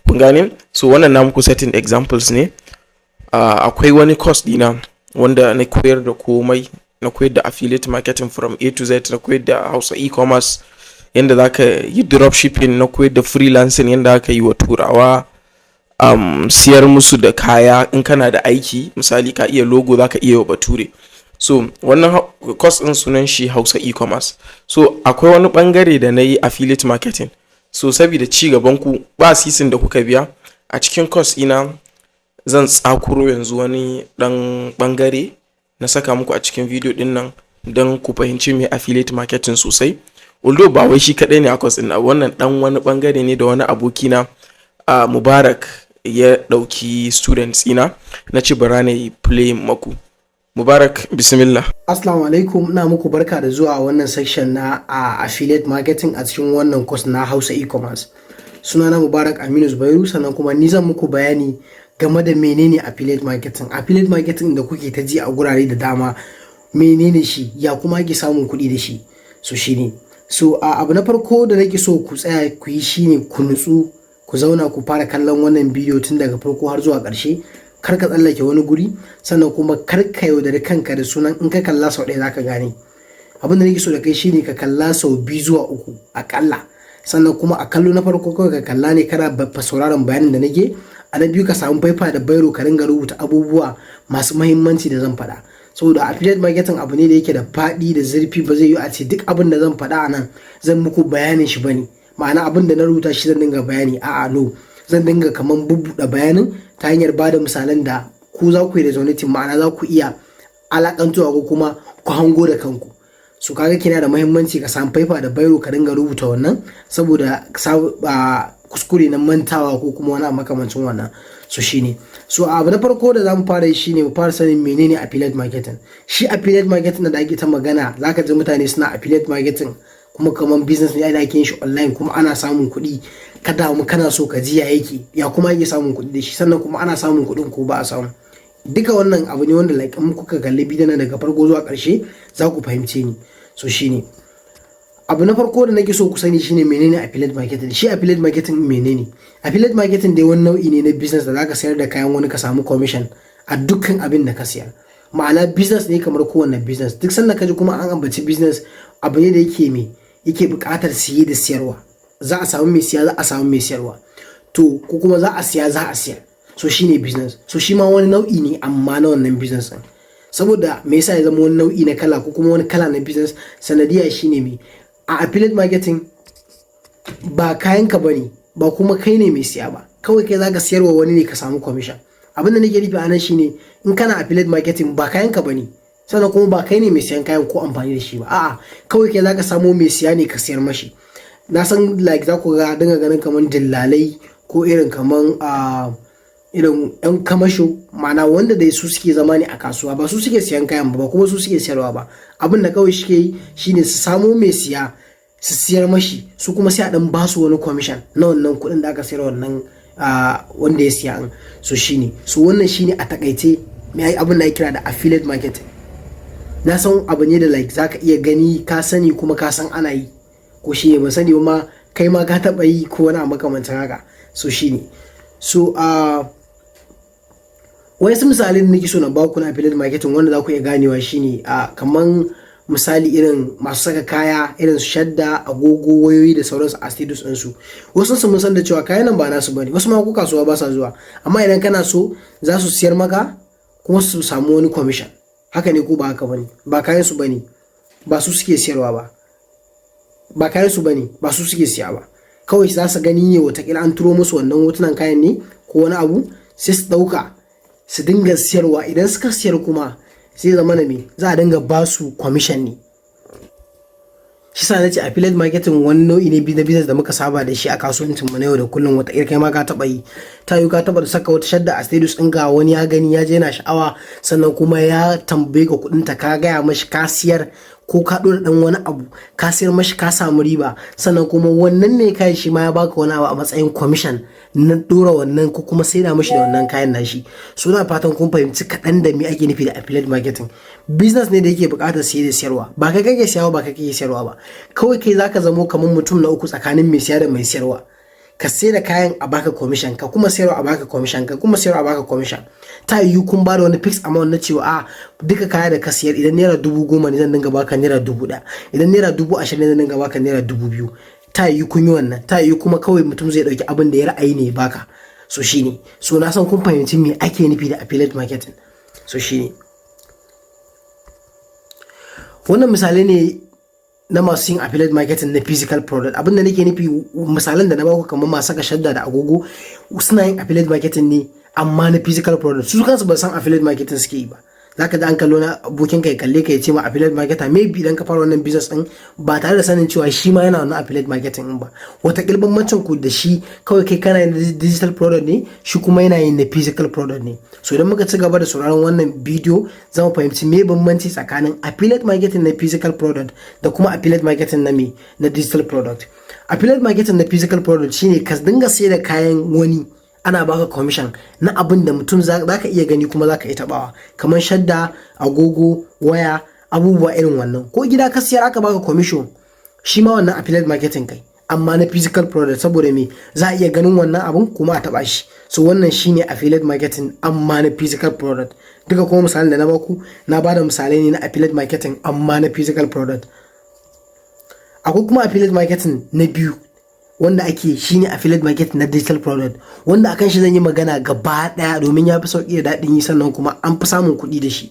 kun gane? So wannan na muku setting examples ne. Akwai wani course dina wanda na koyar da komai, na koyar da affiliate marketing from A to Z, na koyar da Hausa e-commerce, yadda za ka yi dropshipping, na koyar da freelancing, yadda aka yi wa Turawa, siyar musu da kaya. In kana da aiki, misali ka iya logo, za ka iya wa Bature. So wannan course din sunan shi Hausa e-commerce. So akwai wani bangare da na yi affiliate marketing. So saboda ci gaban ku, ba sisin da kuka biya a cikin course ina, zan tsakuro yanzu wani dan bangare na saka muku a cikin video din nan don ku fahimci me affiliate marketing sosai. Although ba wai shi kadai ne a course din, wannan dan wani bangare ne da wani abokina Mubarak ya dauki students ina, na ci bara na yi play maku. Mubarak, bismillah. Assalamu alaikum, ina muku barka da zuwa wannan section na affiliate marketing a cikin wannan course na Hausa e-commerce. Sunana Mubarak Aminu Zubairu, sannan kuma ni zan muku bayani game da menene affiliate marketing. Affiliate marketing da kuke ta ji a gurare da dama, menene shi, ya kuma ake samun kuɗi da shi? So shine. So abu na farko da nake so ku tsaya ku yi shine ku nutsu, ku zauna, ku fara kallon wannan bidiyo tun daga farko har zuwa ƙarshe. Kar ka tsallake wani guri, sannan kuma kar ka yaudari kanka da sunan in ka kalla sau ɗaya zaka gane. Abin da nake so da kai shine ka kalla sau biyu zuwa uku akalla. Sannan kuma a kallo na farko kawai ka kalla ne kana sauraron bayanin da nake. A na biyu, ka samu paper da biro, ka ringa rubuta abubuwa masu mahimmanci da zan faɗa, saboda affiliate marketing abu ne da yake da faɗi da zurfi. Ba zai yi a ce duk abin da zan faɗa a nan zan muku bayanin shi bane, ma'ana abin da na rubuta shi zan dinga bayani. A'a, no, zan dinga kaman bubbuɗe bayanin ta hanyar ba da misalan da ku za ku yi resonating, ma'ana za ku iya alakantowa ko kuma ku hango da kanku. So kaga kina da muhimmanci ka samu paper da biro, ka dinga rubuta wannan saboda kuskure na mantawa ko kuma wani makamancin wannan. So shine. So abu na farko da zamu fara yi shine mu fara sanin menene affiliate marketing. Shi affiliate marketing da ake ta magana, zaka ji mutane suna affiliate marketing kuma kaman business ne da ake yin shi online kuma ana samun kuɗi. Ka damu kana so ka ji ya yake, ya kuma ake samun kuɗi da shi, sannan kuma ana samun kuɗin ko ba a samu. Duka wannan abu ne wanda like in kuka kalli bidiyon daga farko zuwa ƙarshe za ku fahimce ni. So shine abu na farko da nake so ku sani shine menene affiliate marketing. Shi affiliate marketing menene? Affiliate marketing dai wani nau'i ne na business da zaka sayar da kayan wani ka samu commission a dukkan abin da ka sayar. Ma'ana business ne kamar kowanne business. Duk sanda ka ji kuma an ambaci business, abu ne da yake me yake buƙatar siye da siyarwa. Za a samu mai siya, za a samu mai siyarwa, to ko kuma za a siya, za a siyar. So shine business. So shi ma wani nau'i ne amma na wannan business din. Saboda me yasa ya zama wani nau'i na kala ko kuma wani kala na business? Sanadiya shine me? A affiliate marketing ba kayanka bane ba, kuma kai ne mai siya ba. Kawai kai zaka siyarwa wani ne ka samu commission. Abin da nake nufi a nan shine in kana affiliate marketing, ba kayanka bane, sannan kuma ba kai ne mai siyan kayan ko amfani da shi ba. A'a, kawai kai zaka samo mai siya ne ka siyar mashi. Na san like za ku ga dinga ganin kaman dillalai ko irin kaman irin yan kamasho, ma'ana wanda dai su suke zama ne a kasuwa, ba su suke siyan kayan ba, kuma su suke siyarwa ba. Abin da kawai suke yi shine su samo mai siya su siyar mashi, su kuma sai a dan ba su wani commission na wannan kuɗin da aka sayar wannan wanda ya siya. So shine. So wannan shine a takaice mai abin da ya kira da affiliate marketing. Na san abu ne da like zaka iya gani, ka sani kuma ka san ana yi, ko shi ne ban sani ba ma, kai ma ka taɓa yi ko wani makamancin haka. So shine. So wasu misalin da nake so na baku na affiliate marketing wanda za ku iya ganewa shine kaman misali irin masu saka kaya irin su shadda, agogo, wayoyi da sauransu a status ɗinsu. Wasu su mun san da cewa kayan nan ba nasu bane, wasu ma ko kasuwa ba sa zuwa, amma idan kana so za su siyar maka kuma su samu wani commission. Haka ne ko ba haka bane? Ba kayan su bane, ba su suke siyarwa ba, ba kayan su bane, ba su suke siya ba. Kawai za su gani ne, watakila an turo musu wannan hotunan kayan ne ko wani abu, sai su ɗauka su dinga siyarwa. Idan suka siyar kuma, sai zama na me za a dinga ba su commission ne. Shi sa na ce affiliate marketing wani nau'i ne na business da muka saba da shi a kasuwancin mu na yau da kullum. Wata kai ma ka taba yi, ta yi ka taba saka wata shadda a status ɗin ga wani ya gani, ya je yana sha'awa, sannan kuma ya tambaye ka kuɗin ta, ka gaya mashi, ka siyar, ko ka ɗora ɗan wani abu ka siyar mashi, ka samu riba. Sannan kuma wannan ne kai shi ma ya baka wani abu a matsayin commission na ɗora wannan ko kuma saida mashi da wannan kayan nashi. Suna fatan kun fahimci kaɗan da me ake nufi da affiliate marketing. Business ne da yake buƙatar siye da siyarwa. Ba kai kake siyawa, ba kai kake siyarwa ba. Kawai kai zaka zamo kamar mutum na uku tsakanin mai siya da mai siyarwa. Ka sai da kayan a baka commission, ka kuma sayarwa a baka commission, ka kuma sayarwa a baka commission. Ta yiwu kun ba da wani fixed amount na cewa a duka kaya da ka siyar, idan ₦10,000 ne, zan dinga baka ₦1,000, idan ₦20,000 ne, zan dinga baka ₦2,000. Ta yiwu kun yi wannan, ta yiwu kuma kawai mutum zai dauki abin da ya ra'ayi ne baka. So shine, so na san kun fahimci me ake nufi da affiliate marketing. So shine wannan misalai ne na masu yin affiliate marketing na physical product. Abin da nake nufi, misalan da na baku kamar masu saka shadda da agogo, suna yin affiliate marketing ne amma na physical product. Su kansu ba san affiliate marketing suke yi ba. Zaka ji an kallo na abokin kai kalle ka ya ce ma affiliate marketer maybe idan ka fara wannan business din, ba tare da sanin cewa shi ma yana wannan affiliate marketing din ba. Wata bambancin ku da shi kawai, kai kana yin digital product ne, shi kuma yana yin na physical product ne. So idan muka ci gaba da sauraron wannan bidiyo, za mu fahimci me bambanci tsakanin affiliate marketing na physical product da kuma affiliate marketing na me na digital product. Affiliate marketing na physical product shine ka dinga sayar da kayan wani, ana baka commission na abin da mutum za ka iya gani kuma za ka iya tabawa, kamar shadda, agogo, waya, abubuwa irin wannan. Ko gida ka siyar aka baka commission, shi ma wannan affiliate marketing kai, amma na physical product, saboda me? Za a iya ganin wannan abun kuma a taba shi. So wannan shine affiliate marketing amma na physical product. Duka kuma misalin da na baku, na bada misalai ne na affiliate marketing amma na physical product. Akwai kuma affiliate marketing na biyu wanda ake, shine affiliate marketing na digital product, wanda akan shi zan yi magana gaba daya, domin ya fi sauki da daɗin yi, sannan kuma an fi samun kuɗi da shi.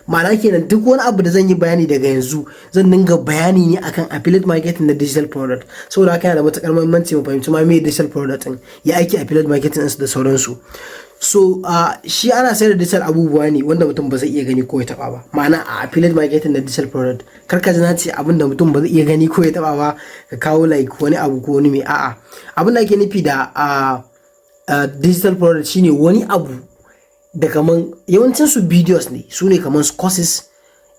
Ma'ana kenan, duk wani abu da zan yi bayani daga yanzu, zan dinga bayani ne akan affiliate marketing na digital product, saboda haka yana da matukar muhimmanci mu fahimci ma me digital product din ya aiki, affiliate marketing da sauransu. So shi ana sayar da digital abubuwa ne wanda mutum ba zai iya gani ko ya taba ba. Ma'ana a affiliate marketing na digital product, kar ka ji na ce abin da mutum ba zai iya gani ko ya taba ba, ka kawo like wani abu ko wani mai. A'a, abin da ake nufi da digital product shine wani abu da kaman yawancin su videos ne, su ne kaman courses,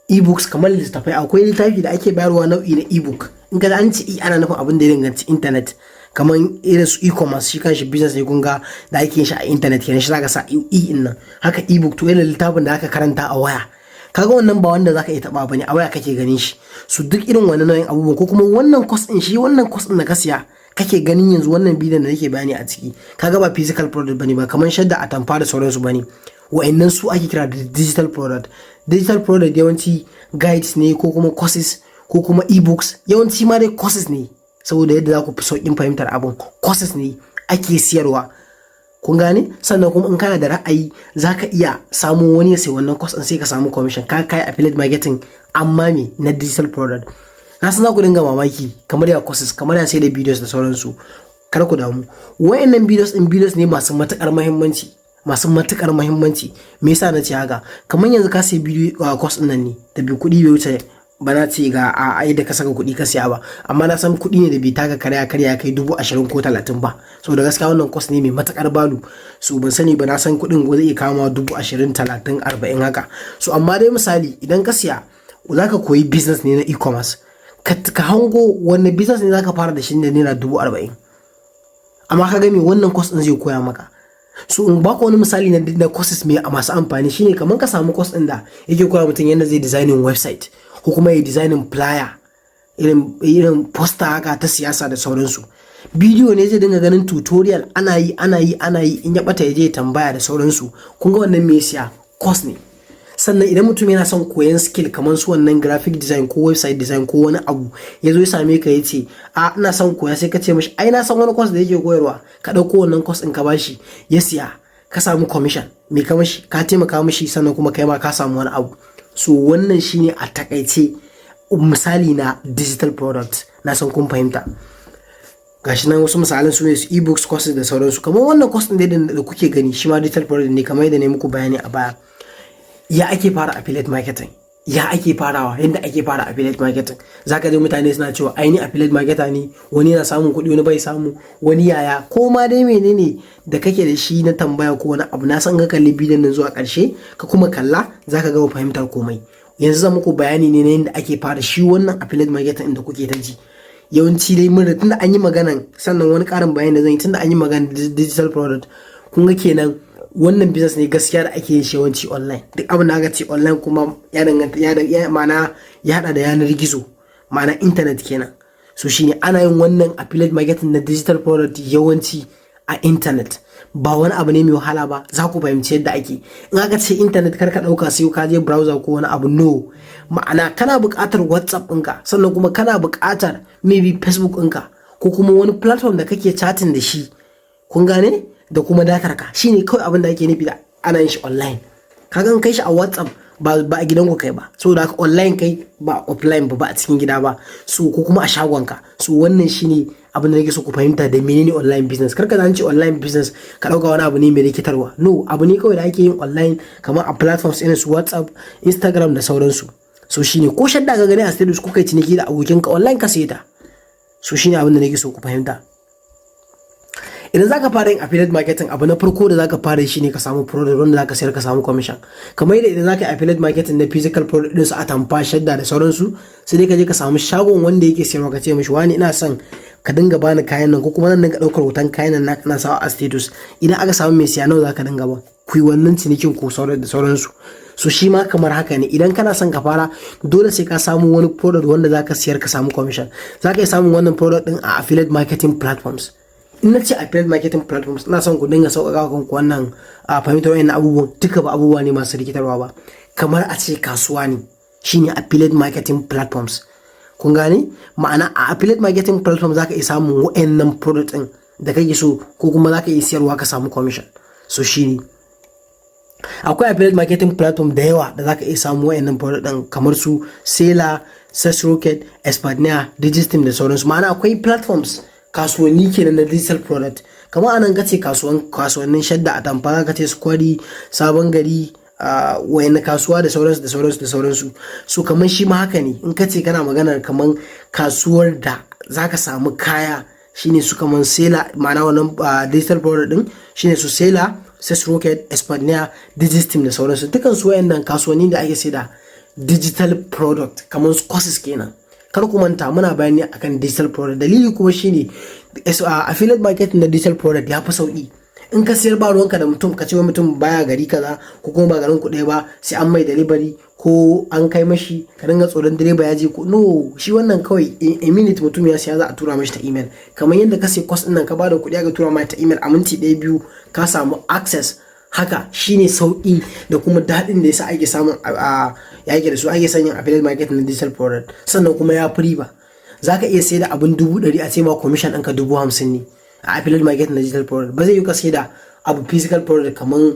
ebooks, kamar littattafai. Akwai littafi da ake bayarwa nau'i na ebook. In ka an ce e, ana nufin abin da ya danganci internet, kamar irin su e-commerce, shi kanshi business ne kun ga da ake yin shi a internet kenan, shi zaka sa e in nan. Haka ebook, to irin littafin da aka karanta a waya, kaga wannan ba wanda zaka iya taba bane, a waya kake ganin shi. Su duk irin wannan nau'in abubuwan, ko kuma wannan course din, shi wannan course din da ka siya kake ganin yanzu wannan bidiyon da nake bayani a ciki, kaga ba physical product bane ba, kamar shadda, atamfa da sauransu bane. Wa'annan su ake kira da digital product. Digital product yawanci guides ne, ko kuma courses, ko kuma ebooks. Yawanci ma dai courses ne, saboda yadda za ku fi sauƙin fahimtar abun, courses ne ake siyarwa, kun gane? Sannan kuma in kana da ra'ayi, za ka iya samun wani ya sai wannan course ɗin, sai ka samu commission. Ka kai affiliate marketing amma me na digital product. Na san za ku dinga mamaki, kamar ya courses, kamar ya sai da videos da sauransu. Kar ku damu, wayannan videos din videos ne masu matukar muhimmanci, masu matukar muhimmanci. Me yasa na ce haka? Kamar yanzu ka sai bidiyo course din nan ne da bi kuɗi bai wuce ba, na ce ga a ai da ka saka kuɗi ka siya ba, amma na san kuɗi ne da bai taka karya karya kai 20,000 ko 30 ba. So da gaskiya wannan course ne mai matukar value. So ban sani ba, na san kuɗin zai iya kama 20,000, 30, 40 haka. So amma dai misali, idan ka siya, za ka koyi business ne na e-commerce. Ka hango wanne business ne za ka fara da shi da ₦40,000, amma ka gami wannan course din zai koya maka. So in baka wani misali na courses mai masu amfani, shine kamar ka samu course din da yake koya mutum yadda zai designing website, ko kuma ya designing flyer, irin poster haka ta siyasa da sauransu. Bidiyo ne zai dinga ganin tutorial, ana yi, ana yi, ana yi, in ya bata ya je ya tambaya da sauransu. Kun ga wannan me siya course ne. Sannan idan mutum yana son koyan skill kamar su wannan graphic design ko website design ko wani abu, ya zo ya same ka ya ce, "A ina son koya," sai ka ce mashi, "Ai na san wani course da yake koyarwa." Ka ɗauko wannan course ɗin ka bashi ya siya, ka samu commission. Me ka mashi? Ka taimaka mashi, sannan kuma kai ma ka samu wani abu. So wannan shine a takaice misali na digital product. Na san kun fahimta. Ga Gashi nan wasu misalan su ne su ebooks, courses da sauransu. Kamar wannan course din da kuke gani, shi ma digital product ne, kamar yadda ne muku bayani a baya. Ya ake fara affiliate marketing? Ya ake farawa? Yadda ake fara affiliate marketing, zaka ji mutane suna cewa ai ni affiliate marketer ne. Wani yana samun kuɗi, wani bai samu, wani yaya. Ko ma dai menene da kake da shi na tambaya ko wani abu, na san ka kalli bidiyon nan zuwa ƙarshe, ka kuma kalla, zaka gama fahimtar komai. Yanzu zan muku bayani ne na yadda ake fara shi wannan affiliate marketing da kuke ta ji yawanci dai. Mun tunda an yi maganan, sannan wani ƙarin bayani da zan yi, tunda an yi maganan digital product, kun ga kenan wannan business ne gaskiya da ake yin shi yawanci online. Duk abin da aka ce online kuma ya danganta, ya ma'ana ya hada da yanar gizo, ma'ana internet kenan. So shine ana yin wannan affiliate marketing na digital product yawanci a internet. Ba wani abu ne mai wahala ba, za ku fahimci yadda ake. In aka ce internet, kar ka dauka sai ka je browser ko wani abu. No, ma'ana kana buƙatar WhatsApp ɗinka, sannan kuma kana buƙatar maybe Facebook ɗinka ko kuma wani platform da kake chatting da shi, kun gane, da kuma datar ka. Shine kawai abin da ake nufi da ana yin shi online. Kaga in kai shi a WhatsApp, ba a gidanku kai ba, saboda haka online kai, ba offline ba, ba a cikin gida ba, so ko kuma a shagonka. So wannan shine abin da nake so ku fahimta da menene online business. Karka zan ce online business ka dauka wani abu ne mai rikitarwa. No, abu ne kawai da ake yin online, kamar a platforms irin su WhatsApp, Instagram da sauransu. So shine ko shadda ka gani a status, kuka yi ciniki da abokinka online, ka saye ta. So shine abin da nake so ku fahimta. Idan zaka fara yin affiliate marketing, abu na farko da zaka fara shi ne ka samu product wanda zaka sayar ka samu commission. Kamar yadda idan zaka yi affiliate marketing na physical product din, su atamfa, shadda da sauransu, sai dai ka je ka samu shagon wanda yake sayarwa, ka ce mishi, "Wani, ina son ka dinga bani kayan nan, ko kuma nan dinga daukar hoton kayan nan na sawa a status. Idan aka samu mai siya, nawa zaka dinga ba?" Ku yi wannan cinikin ko sauran da sauransu. So shi ma kamar haka ne, idan kana son ka fara, dole sai ka samu wani product wanda zaka siyar ka samu commission. Zaka iya samun wannan product din a affiliate marketing platforms. In na ce affiliate marketing platforms, ina son ku dinga sauƙaƙa kanku wannan a fahimtar wayannan abubuwan duka. Ba abubuwa ne masu rikitarwa ba. Kamar a ce kasuwa ne, shine affiliate marketing platforms, kun gane? Ma'ana a affiliate marketing platform zaka iya samun wayannan product din da kake so, ko kuma zaka iya siyarwa ka samu commission. So shine akwai affiliate marketing platform da yawa da zaka iya samu wayannan product din, kamar su Selar, Rocket, Expertnaire, Digistem da sauransu. Ma'ana akwai platforms, kasuwanni kenan na digital product. Kamar anan kace kasuwannin shadda, atamfa, kace su Kwari, Sabon Gari, wayan kasuwa da sauransu da sauransu da sauransu. So kamar shi ma haka ne, in kace kana maganar kamar kasuwar da zaka samu kaya, shine su kamar Selar, ma'ana wannan digital product din shine su Selar, Rocket, Expertnaire, Digistem da sauransu. Dukan su wayannan kasuwanni da ake saida digital product, kamar su courses kenan. Kar ku manta muna bayani akan digital product. Dalili kuma shine affiliate marketing na digital product ya fi sauki. In ka siyar, ba ruwanka da mutum, ka ce wa mutum baya gari kaza ko kuma ba garin ku ɗaya ba, sai an mai delivery ko an kai mashi, ka dinga tsoron direba ya je ko no. Shi wannan kawai a minute mutum ya siya, za a tura mashi ta email. Kamar yadda ka sai course ɗin nan, ka bada kuɗi, aka tura mai ta email, a minti ɗaya biyu ka samu access. Haka shine sauki da kuma daɗin da yasa ake samun a yake da su ake son yin affiliate marketing na digital product. Sannan kuma ya fi riba. Za ka iya sai da abin 100,000, a ce ma commission ɗinka 50,000 ne a affiliate marketing na digital product. Ba zai yi ka sai da abu physical product kamar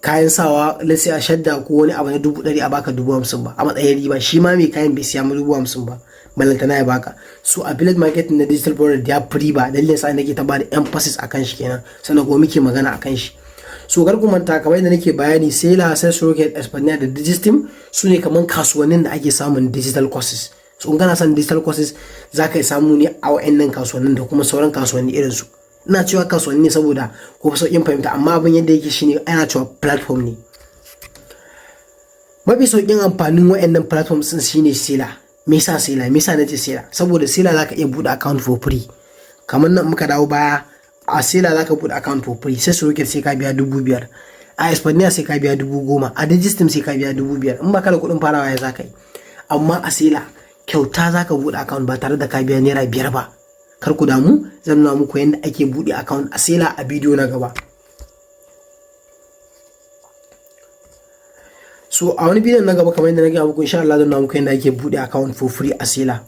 kayan sawa, let's say a shadda ko wani abu na 100,000, a baka 50,000 ba a matsayin riba. Shi ma mai kayan bai siya ma 50,000 ba, balantana ya baka. So affiliate marketing na digital product ya fi riba. Dalilin sa nake ta bada emphasis akan shi kenan, sannan kuma muke magana akan shi. So kar ku manta, kamar yadda nake bayani, Selar, Sales Rocket, Expertnaire da Digistem su ne kamar kasuwannin da ake samun digital courses. So in kana son digital courses, za ka yi samu ne a wa'annan kasuwannin da kuma sauran kasuwanni irin su. Ina cewa kasuwanni ne saboda ko sauƙin fahimta, amma abin yadda yake shine ana cewa platform ne. Mafi sauƙin amfanin wa'annan platforms din shine Selar. Me yasa Selar? Me yasa nace Selar? Saboda Selar zaka iya buɗe account for free. Kamar nan muka dawo baya, a Selar zaka buɗe account for free. Sales Rocket sai ka biya 5,000, a Expertnaire sai ka biya 10,000, a Digistem sai ka biya 5,000. In baka da kuɗin farawa, ya zaka yi? Amma a Selar kyauta zaka buɗe account ba tare da ka biya naira 5 ba. Kar ku damu, zan nuna muku yadda ake buɗe account a Selar a bidiyo na gaba. So a wani bidiyon na gaba, kamar yadda na gaya muku, insha Allah zan nuna muku yadda ake buɗe account for free a Selar.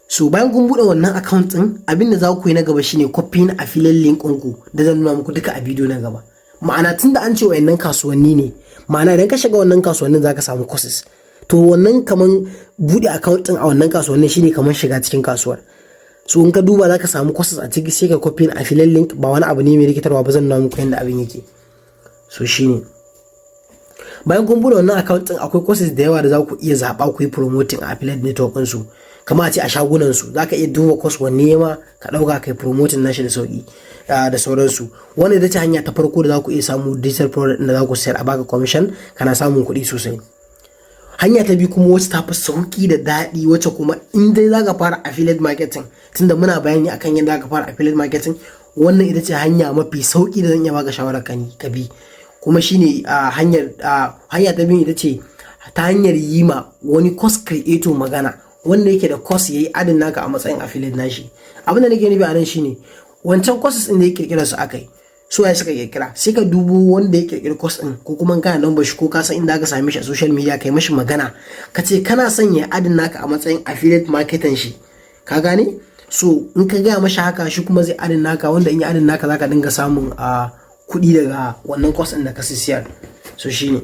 So bayan kun buɗe wannan account ɗin, abin da za ku yi na gaba shine copy na affiliate link ɗinku da zan nuna muku duka a bidiyo na gaba. Ma'ana tunda an ce wayannan kasuwanni ne, ma'ana idan ka shiga wannan kasuwannin zaka samu courses. To wannan kaman buɗe account ɗin a wannan kasuwannin shine kaman shiga cikin kasuwar. So in ka duba, zaka samu courses a ciki, sai ka copy affiliate link. Ba wani abu ne mai rikitarwa ba, zan nuna muku yadda abin yake. So shine, bayan kun bude wannan account din, akwai courses da yawa da za ku iya zaɓa ku yi promoting a affiliate network din su. Kamar a ce a shagunan su, za ka iya duba course wanne ma ka ɗauka kai promoting nashi da sauki da sauransu. Wannan ita ce hanya ta farko da za ku iya samu digital product da za ku sayar a baka commission, kana samun kuɗi sosai. Hanya ta biyu kuma, wacce ta fi sauki da daɗi, wacce kuma in dai za ka fara affiliate marketing, tunda muna bayani akan yadda za ka fara affiliate marketing, wannan ita ce hanya mafi sauki da zan iya baka shawara ka bi. Kuma shine hanya ta biyu ita ce ta hanyar yi ma wani course creator magana wanda yake da course, yayi adding naka a matsayin affiliate nashi. Abin da nake nufi a nan shine, wancan courses din da ya kirkira su akai, su ya suka kirkira? Sai ka dubo wanda ya kirkiri course din, ko kuma kana number shi, ko ka san inda aka same shi a social media, kai mashi magana, ka ce kana son ya adding naka a matsayin affiliate marketing shi. Ka gane? So in ka gaya mashi haka, shi kuma zai adding naka, wanda in ya adding naka, zaka dinga samun a kuɗi daga wannan course din da ka siyar. So shine,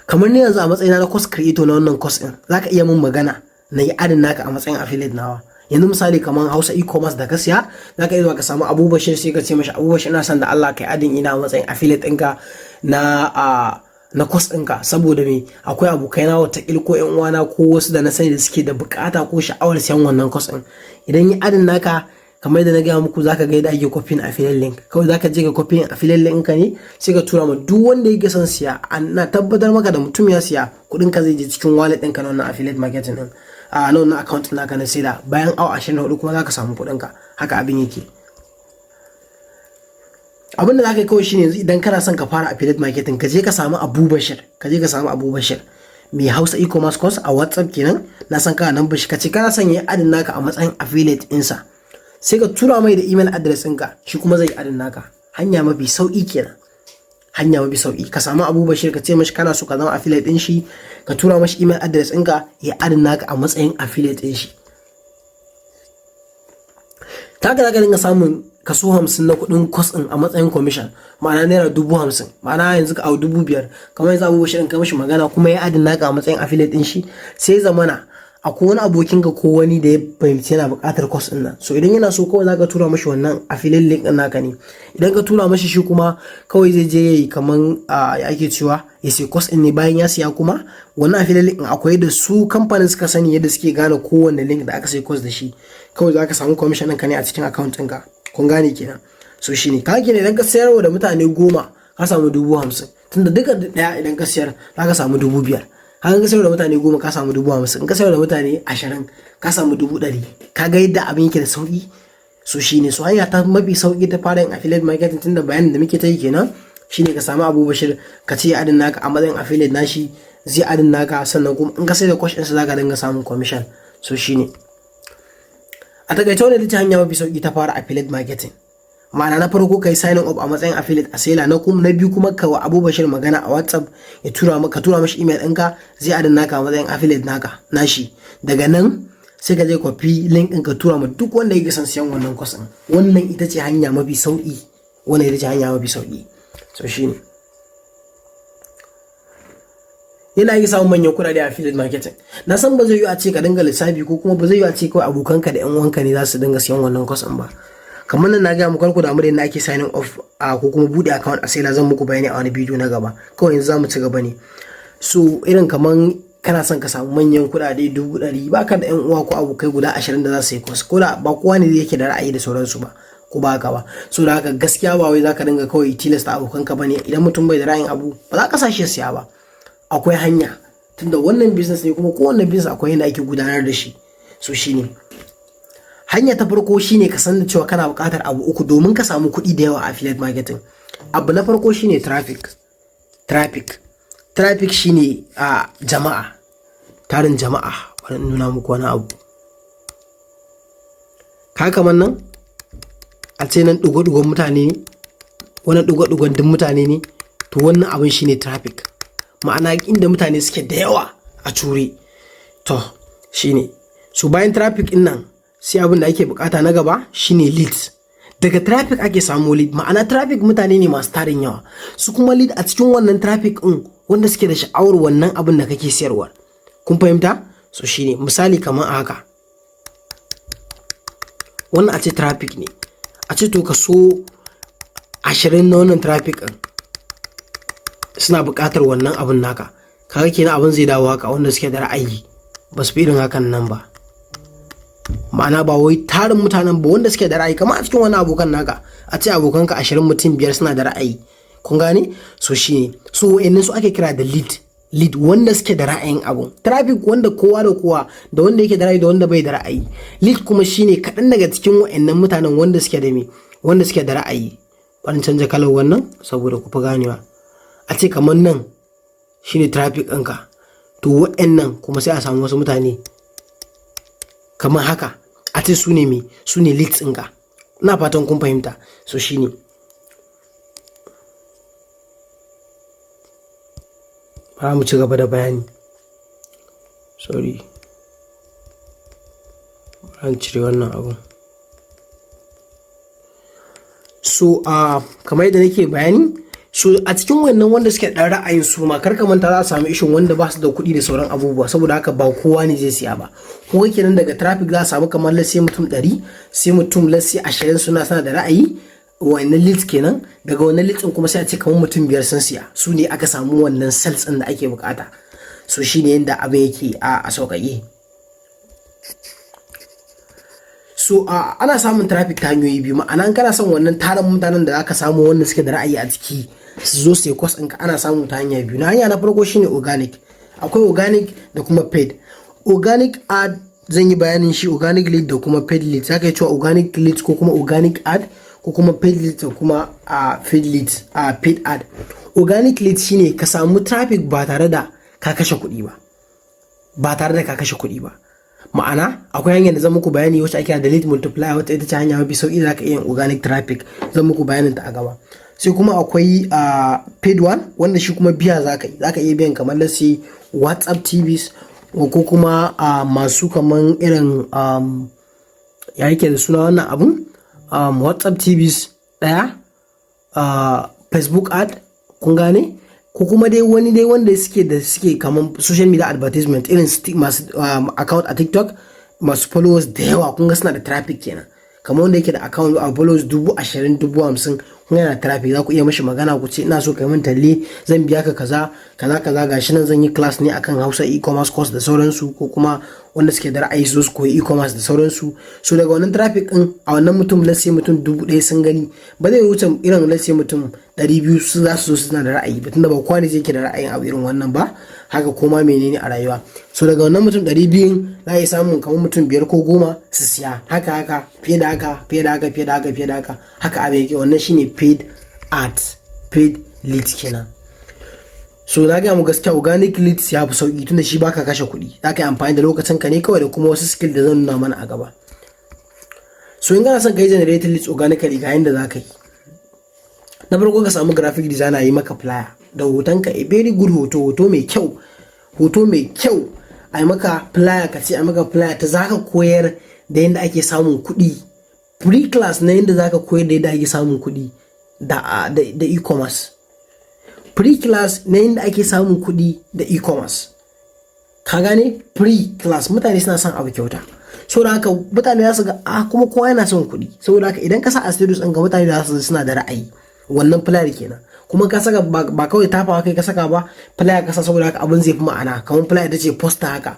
kamar ni yanzu a matsayina na course creator na wannan course din, zaka iya mun magana na yi adding naka a matsayin affiliate nawa. Yanzu misali, kamar Hausa e-commerce da ka siya, zaka iya zuwa ka samu Abu Bashir, sai ka ce mashi, "Abu Bashir, ina son da Allah kai adding ina a matsayin affiliate ɗinka na course ɗinka, saboda me? Akwai abokaina wata ko ƴan uwana ko wasu da na sani da suke da bukata ko sha'awar siyan wannan course ɗin." Idan yi adding naka, kamar yadda na gaya muku, zaka ga yadda ake copying affiliate link. Kawai zaka je ka copying affiliate link ka ne, sai ka tura ma duk wanda yake son siya. Na tabbatar maka da mutum ya siya, kuɗin ka zai je cikin wallet ɗinka na wannan affiliate marketing ɗin, a na wannan account naka na saida. Bayan awa 24 kuma zaka samu kuɗin ka. Haka abin yake. Abin da zaka yi kawai shine, yanzu idan kana son ka fara affiliate marketing, ka je ka samu Abu Bashir, ka je ka samu Abu Bashir mai Hausa e-commerce course a WhatsApp kenan. Na san kana nan bashi, ka ce kana son yi adding naka a matsayin affiliate ɗinsa, sai ka tura mai da email address ɗinka, shi kuma zai adding naka. Hanya mafi sauƙi kenan, hanya mafi sauƙi. Ka samu Abu Bashir, ka ce mashi kana so ka zama affiliate ɗin shi, ka tura mashi email address ɗinka, ya adding naka a matsayin affiliate ɗin shi. Ta haka zaka dinga samun kaso 50 na kuɗin course ɗin a matsayin commission, ma'ana ₦50,000, ma'ana yanzu ka au 5,000. Kamar yanzu Abu Bashir, ka mashi magana kuma ya adding naka a matsayin affiliate ɗin shi, sai zamana akwai wani abokin ka ko wani da ya fahimci yana buƙatar course ɗin nan. So idan yana so, kawai zaka tura mashi wannan affiliate link ɗin naka ne. Idan ka tura mashi, shi kuma kawai zai je yayi kaman ya ake cewa, ya sai course ɗin ne. Bayan ya siya kuma, wannan affiliate link akwai da su kamfanin suka sani yadda suke gane kowanne link da aka sai course da shi. Kawai zaka samu commission ɗinka ne a cikin account ɗinka. Kun gane kenan? So shine, ka kenan, idan ka sayarwa da mutane 10, ka samu 50,000, tunda duka ɗaya idan ka siyar za ka samu 5,000. Haka ka sayar da mutane 10, ka samu 50,000. In ka sayar da mutane 20, ka samu 100,000. Ka ga yadda abin yake da sauki? So shine, so hanya ta mafi sauki ta fara yin affiliate marketing, tunda bayanin da muke ta yi kenan, shine ka samu Abu Bashir, ka ce adding naka a matsayin affiliate nashi, zai adding naka. Sannan kuma in ka sai da course ɗinsa, za ka dinga samun commission. So shine, a takaice, wannan ita ce hanya mafi sauki ta fara affiliate marketing. Ma'ana, na farko kai signing up a matsayin affiliate a Selar, na kuma na biyu kuma ka wa Abu Bashir magana a WhatsApp, ya tura maka, tura mashi email ɗinka, zai adding naka a matsayin affiliate naka nashi. Daga nan sai ka je copy link ɗin, ka tura ma duk wanda yake son siyan wannan course ɗin. Wannan ita ce hanya mafi sauki, wannan ita ce hanya mafi sauki. So shine, yana yi samun manyan kuɗaɗe a affiliate marketing. Na san ba zai yi a ce ka dinga lissafi, ko kuma ba zai yi a ce kawai abokanka da yan uwanka ne za su dinga siyan wannan course ɗin ba. Kamar nan na gaya muku, ku damu da yadda ake signing up a ko kuma bude account a Selar, zan muku bayani a wani bidiyo na gaba. Kawai yanzu zamu ci gaba ne. So irin kaman kana son ka samu manyan kuɗaɗe 100,000, baka da yan uwa ko abokai guda 20 da za su yi course, ko da ba kowa ne yake da ra'ayi da sauransu ba, ko ba haka ba? So da haka gaskiya ba wai zaka dinga kawai tilasta abokanka bane. Idan mutum bai da ra'ayin abu, ba za ka sa shi ya siya ba. Akwai hanya, tunda wannan business ne, kuma kowanne business akwai yadda ake gudanar da shi. So shine, hanya ta farko shine ka san da cewa kana buƙatar abu uku domin ka samu kuɗi da yawa a affiliate marketing. Abu na farko shine traffic. Traffic shine a jama'a, tarin jama'a. Bari in nuna muku wani abu. Ka kamar nan, a ce nan ɗigo-ɗigon mutane ne, wannan ɗigo-ɗigon duk mutane ne. To wannan abin shine traffic, ma'ana inda mutane suke da yawa a cure. To shine, so bayan traffic din nan, sai abin da ake bukata na gaba shine leads. Daga traffic ake samu lead, ma'ana traffic mutane ne masu tarin yawa, su kuma lead a cikin wannan traffic din wanda suke da sha'awar wannan abin da kake siyarwa. Kun fahimta? So shine, misali kamar a haka, Wannan a ce traffic ne, a ce to kaso 20 na wannan traffic ɗin suna buƙatar wannan abun naka. Kaga kenan abin zai dawo haka, wanda suke da ra'ayi ba su fi irin hakan nan ba. Ma'ana ba wai tarin mutanen ba, wanda suke da ra'ayi, kamar a cikin wani abokan naka, a ce abokanka 20, mutum 5 suna da ra'ayi. Kun gane? So shi ne, so wa'annan su ake kira da lead. Lead wanda suke da ra'ayin abu. Traffic wanda kowa da kowa, da wanda yake da ra'ayi da wanda bai da ra'ayi. Lead kuma shine kaɗan daga cikin wa'annan mutanen wanda suke da me, wanda suke da ra'ayi. Bari canja kalar wannan saboda ku fi ganewa. A ce kamar nan shine traffic ɗinka, to wa'annan kuma sai a samu wasu mutane kamar haka, a ce su ne me, su ne leads ɗinka. Ina fatan kun fahimta. So shine, bara mu ci gaba da bayani. Sorry, an cire wannan abun. So kamar yadda nake bayani, so a cikin wannan wanda suke ɗan ra'ayin, su ma kar ka manta za a samu issue wanda ba su da kuɗi da sauran abubuwa. Saboda haka ba kowa ne zai siya ba. Kuma kenan daga traffic za a samu kamar sai mutum 100, sai mutum let's say 20 suna da ra'ayi, wannan leads kenan. Daga wannan leads kuma sai a ce kamar mutum 5 sun siya, su ne aka samu wannan sales ɗin da ake bukata. So shine yadda abin yake a sauƙaƙe. So ana samun traffic ta hanyoyi biyu. Ma'ana kana son wannan tarin mutanen da zaka samu wanda suke da ra'ayi a ciki su zo su yi course ɗinka, ana samu ta hanya biyu. Na hanya na farko shine organic. Akwai organic da kuma paid. Organic ad zan yi bayanin shi, organic lead da kuma paid lead. Zaka yi cewa organic lead ko kuma organic ad ko kuma paid lead da kuma a paid lead, a paid ad. Organic lead shine ka samu traffic ba tare da ka kashe kuɗi ba, ba tare da ka kashe kuɗi ba. Ma'ana akwai hanyar da zan muku bayani wacce ake da lead multiplier, wacce ita ce hanya mafi sauki da zaka iya yin organic traffic. Zan muku bayanin ta a gaba. Sai kuma akwai paid one, wanda shi kuma biya zaka yi. Zaka iya biyan kamar let's say WhatsApp TVs ko kuma masu kamar irin ya yake da suna wannan abun, WhatsApp TVs daya, Facebook ad, kun gane, ko kuma dai wani dai wanda suke da suke kamar social media advertisement, irin masu account a TikTok, masu followers da yawa. Kun ga suna da traffic kenan. Kamar wanda yake da account a followers 20,000, 50,000, kun yana da traffic. Za ku iya mashi magana ku ce, "Ina so kai min talle, zan biya ka kaza kaza kaza, gashi nan zan yi class ne akan Hausa e-commerce course da sauransu," ko kuma wanda suke da ra'ayi su zo su koyi e-commerce da sauransu. So daga wannan traffic din, a wannan mutum, let's say mutum 1,000 sun gani, ba zai wuce irin let's say mutum 200 su za su zo suna da ra'ayi ba, tunda ba kowa ne zai ke da ra'ayin abu irin wannan ba. Haka koma menene a rayuwa. So daga wannan mutum 200 za a yi samun kamar mutum 5 ko 10 su siya, haka haka, fiye da haka, fiye da haka, fiye da haka, fiye da haka, haka abin yake. Wannan shine paid ads, paid leads kenan. So na gaya mu gaskiya, organic leads ya fi sauki tunda shi baka kashe kuɗi, za ka yi amfani da lokacin ka ne kawai da kuma wasu skill da zan nuna mana a gaba. So in kana son ka yi generating leads organically, ga yanda za ka yi. Na farko, ka samu graphic designer yi maka flyer da hotonka, a very good hoto, hoto mai kyau, hoto mai kyau. A yi maka flyer, ka ce a maka flyer ta zaka koyar da yadda ake samun kuɗi, free class na yadda zaka koyar da yadda ake samun kuɗi da e-commerce, free class na yadda ake samun kuɗi da e-commerce. Ka gane? Free class, mutane suna son abu kyauta. Saboda haka mutane za su ga a kuma kowa yana son kuɗi. Saboda haka idan ka sa a status ɗin ga mutane da za su suna da ra'ayi, wannan flyer kenan. Kuma ka saka ba kawai tafawa kai ka saka ba, flyer ka sa. Saboda haka abin zai fi ma'ana, kamar flyer ita ce poster haka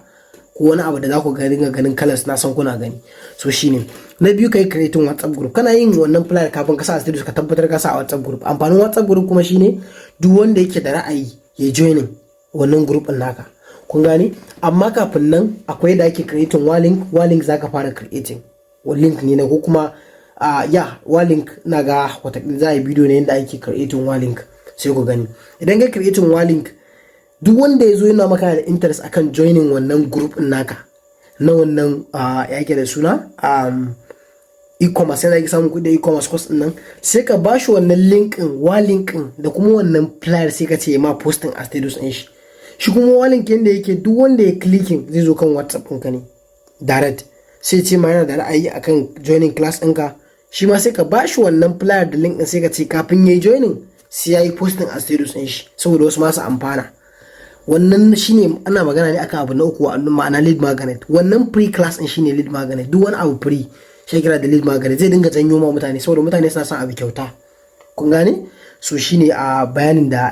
ko wani abu da za ku ga dinga ganin colors, na san kuna gani. So shine na biyu, kai creating WhatsApp group. Kana yin wannan flyer, kafin ka sa a status ka tabbatar ka sa a WhatsApp group. Amfanin WhatsApp group kuma shine duk wanda yake da ra'ayi ya joining wannan group din naka. Kun gane? Amma kafin nan akwai da ake creating wa link. Wa link zaka fara creating link ne na ko kuma ya wa link. Na ga wata za a yi bidiyo ne yadda ake creating wa link, sai ku gani. Idan ka creating wa link, duk wanda ya zo yana maka da interest akan joining wannan group din naka na wannan ya yake da suna e-commerce, yana yake samun kuɗi e-commerce course din nan, sai ka ba shi wannan link din, wa link din da kuma wannan flyer, sai ka ce ma posting a status din shi. Shi kuma wa link yanda yake, duk wanda ya clicking zai zo kan WhatsApp ɗinka ne direct, sai ce ma yana da ra'ayi akan joining class ɗinka. Shi ma sai ka ba shi wannan flyer da link din, sai ka ce kafin yayi joining sai yayi posting a status din shi saboda wasu masu amfana. Wannan shine ana magana ne akan abu na uku, ma'ana lead magnet. Wannan free class din shine lead magnet. Duk wani abu free Shi kira da lead magnet, zai dinga janyo ma mutane saboda mutane suna son abu kyauta. Kun gane? So shine a bayanin da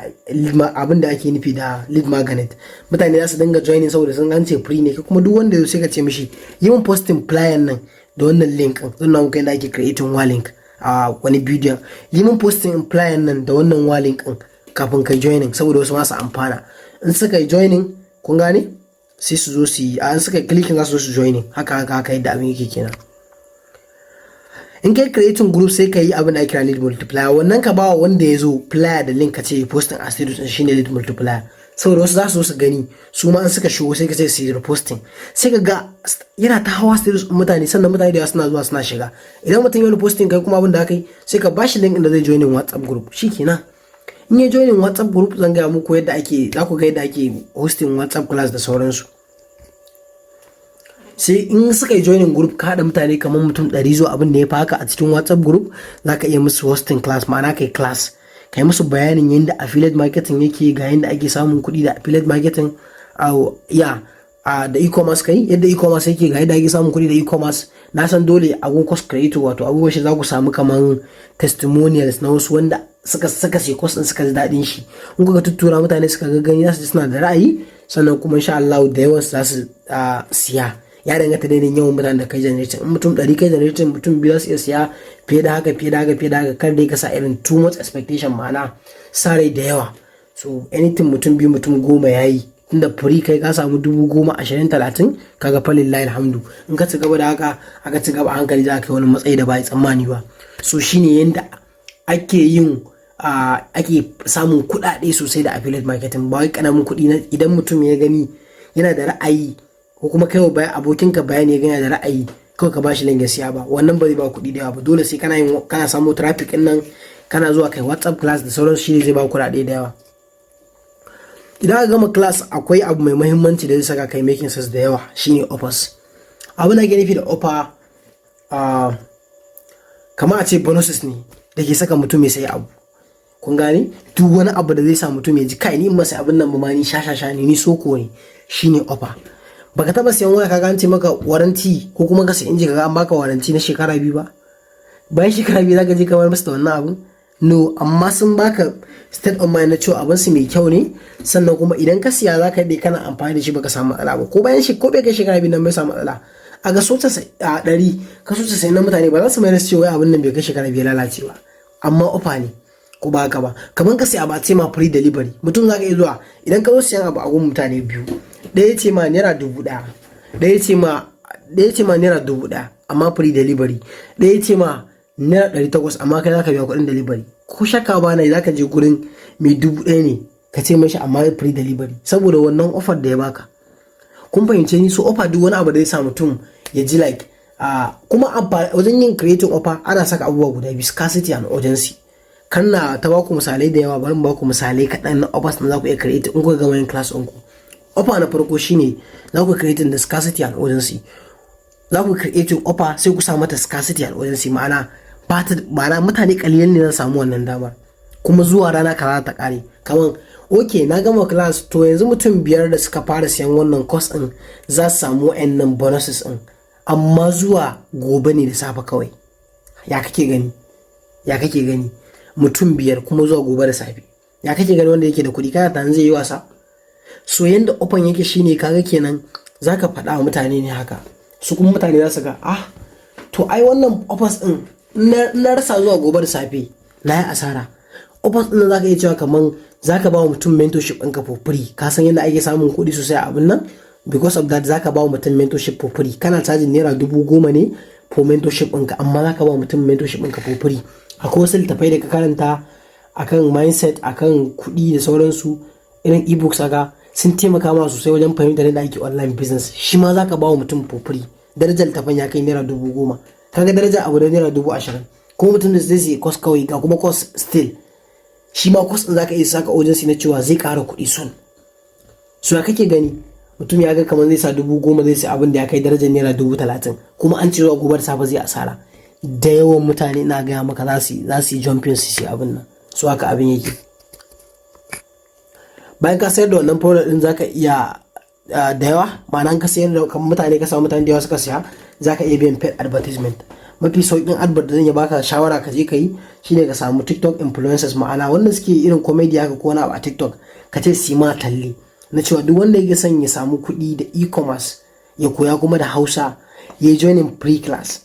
abin da ake nufi da lead magnet. Mutane za su dinga joining saboda sun gance free ne. Kuma duk wanda sai ka ce mishi, "Yi min posting flyer nan da wannan link din." Zan nuna muku yadda ake creating wa link a wani bidiyon. "Yi min posting flyer nan da wannan wa link din kafin kai joining, saboda wasu masu amfana." In suka yi joining, kun gane, sai su zo su yi a suka yi clicking, za su zo su joining. Haka haka haka yadda abin yake kenan. In kai creating group, sai ka yi abin da ake kira lead multiplier. Wannan ka bawa wanda ya zo flyer da link, ka ce posting a status, shine lead multiplier, saboda wasu za su zo su gani, su ma in suka shigo sai ka ce su yi reposting. Sai ka ga yana ta hawa status mutane, sannan mutane da yawa suna zuwa suna shiga. Idan mutum ya reposting, kai kuma abin da aka yi, sai ka bashi link da zai joining WhatsApp group. Shikenan, in ya joining WhatsApp group, zan gaya muku yadda ake, za ku ga yadda ake hosting WhatsApp class da sauransu. Sai in suka yi joining group, ka haɗa mutane kamar mutum 100 zuwa abin da ya fi haka a cikin WhatsApp group, za ka iya musu hosting class, ma'ana kai class, kai musu bayanin yadda affiliate marketing yake, ga yadda ake samun kuɗi da affiliate marketing, ya da e-commerce, kai yadda e-commerce yake, ga yadda ake samun kuɗi da e-commerce. Na san dole a gun course creator, wato abubuwan shi, za ku samu kaman testimonials na wasu wanda suka saka sai course din, suka ji daɗin shi. In kuka tuttura, mutane suka ga gani, za su ji suna da ra'ayi. Sannan kuma insha Allah da yawan za su siya. Ya danganta da yawan mutanen da kai generating. In mutum 100 kai generating, mutum 2 za su iya siya, fiye da haka, fiye da haka, fiye da haka. Kar dai ka sa irin too much expectation, ma'ana sa rai da yawa. So anything mutum 2, mutum 10 yayi, tunda free kai ka samu 10,000, 20, 30, kaga falillahi alhamdu. In ka ci gaba da haka, aka ci gaba a hankali, za ka kai wani matsayi da ba tsammani ba. So shine yanda ake yin ake samun kuɗaɗe sosai da affiliate marketing, ba wai kanamin kuɗi. Idan mutum ya gani yana da ra'ayi, ko kuma kai wa abokinka bayani ya gani da ra'ayi, kawai ka bashi link ya siya ba, wannan ba zai ba kuɗi da yawa ba. Dole sai kana yin, kana samu traffic din nan, kana zuwa kai WhatsApp class da sauransu, shi zai ba kuɗaɗe da yawa. Idan aka gama class, akwai abu mai muhimmanci da zai saka kai making sales da yawa, shine offers. Abin da ake nufi da offer, kamar a ce bonuses ne da ke saka mutum ya sayi abu. Kun gane? Duk wani abu da zai sa mutum ya ji, "Kai, ni in masa abin nan ba ma, ni shashasha ne, ni soko ne," shine offer. Baka taba siyan waya kaga an ce maka warranty, ko kuma ka sayi inji kaga an baka warranty na shekara 2 ba? Bayan shekara 2 zaka je kamar masa da wannan abun? No, amma sun baka state of mind na cewa abin su mai kyau ne. Sannan kuma idan ka siya, zaka dai kana amfani da shi, baka samu matsala ba, ko bayan shi ko bai kai shekara 2 nan bai samu matsala. A ga so 100, kaso 90 na mutane ba za su mai da cewa abin nan bai kai shekara 2 lalace ba, amma offer ne, ko ba haka ba? Kamar ka siya abu a ce ma free delivery. Mutum zaka iya zuwa, idan ka zo siyan abu a gun mutane biyu, ɗaya ce ma ₦1,000, ɗaya ce ma ₦1,000 amma free delivery, ɗaya ce ma ₦800 amma kai zaka biya kuɗin delivery, ko shakka ba na zaka je gurin mai 1,000 ne, ka ce mashi amma free delivery, saboda wannan offer da ya baka. Kun fahimce ni? So offer duk wani abu da zai sa mutum ya ji like kuma wajen yin creating offer ana saka abubuwa guda biyu, scarcity and urgency. Kan na ta baku misalai da yawa, bari mu baku misalai kaɗan na offers na za ku iya create in kuka gama yin class ɗinku. Offer na farko shine za ku creating da scarcity and urgency. Za ku creating offer, sai ku sa mata scarcity and urgency, ma'ana ba ta, ma'ana mutane kalilan ne za su samu wannan damar, kuma zuwa rana kaza ta kare. Kaman, ok, na gama class, to yanzu mutum 5 da suka fara siyan wannan course din za su samu wa'annan bonuses din, amma zuwa gobe ne da safe kawai. Ya kake gani? Ya kake gani? Mutum 5 kuma zuwa gobe da safe, ya kake gani? Wanda yake da kuɗi, kana tunanin zai yi wasa? So yanda offer yake shine, kaga kenan zaka faɗa wa mutane ne haka, su kuma mutane za su ga, "Ah, to ai wannan offers din na rasa zuwa gobe da safe, na yi asara." Offers din zaka iya cewa kaman zaka ba wa mutum mentorship ɗinka for free. Ka san yadda ake samun kuɗi sosai a abin nan, because of that zaka ba wa mutum mentorship for free. Kana cajin ₦10,000 ne for mentorship ɗinka, amma zaka ba wa mutum mentorship ɗinka for free. Akwai wasu littattafai da ka karanta akan mindset, akan kuɗi da sauransu, irin ebooks haka, sun taimaka ma sosai wajen fahimtar yadda ake online business. Shi ma zaka ba wa mutum for free. Darajar littafin ya kai ₦10,000. Kaga darajar abu da ₦20,000, kuma mutum da zai siya course kawai, ga kuma course still, shi ma course din zaka iya saka urgency na cewa zai ƙara kuɗi soon. So ya kake gani? Mutum ya ga kamar zai sa 10,000, zai sai abin da ya kai darajar ₦30,000, kuma an ce zuwa gobe da safe zai asara. Da yawan mutane, ina gaya maka, za su yi jumping su sai abin nan. So haka abin yake. Bayan ka sayar da wannan product din, zaka iya da yawa, ma'ana ka sayar da mutane, ka samu mutane da yawa suka siya, zaka iya biyan paid advertisement. Mafi sauƙin advert da zan iya baka shawara ka je ka yi shine ka samu TikTok influencers, ma'ana wanda suke irin comedy haka ko wani abu a TikTok, ka ce su ma talle na cewa duk wanda yake son ya samu kuɗi da e-commerce, ya koya kuma da Hausa, ya yi joining free class.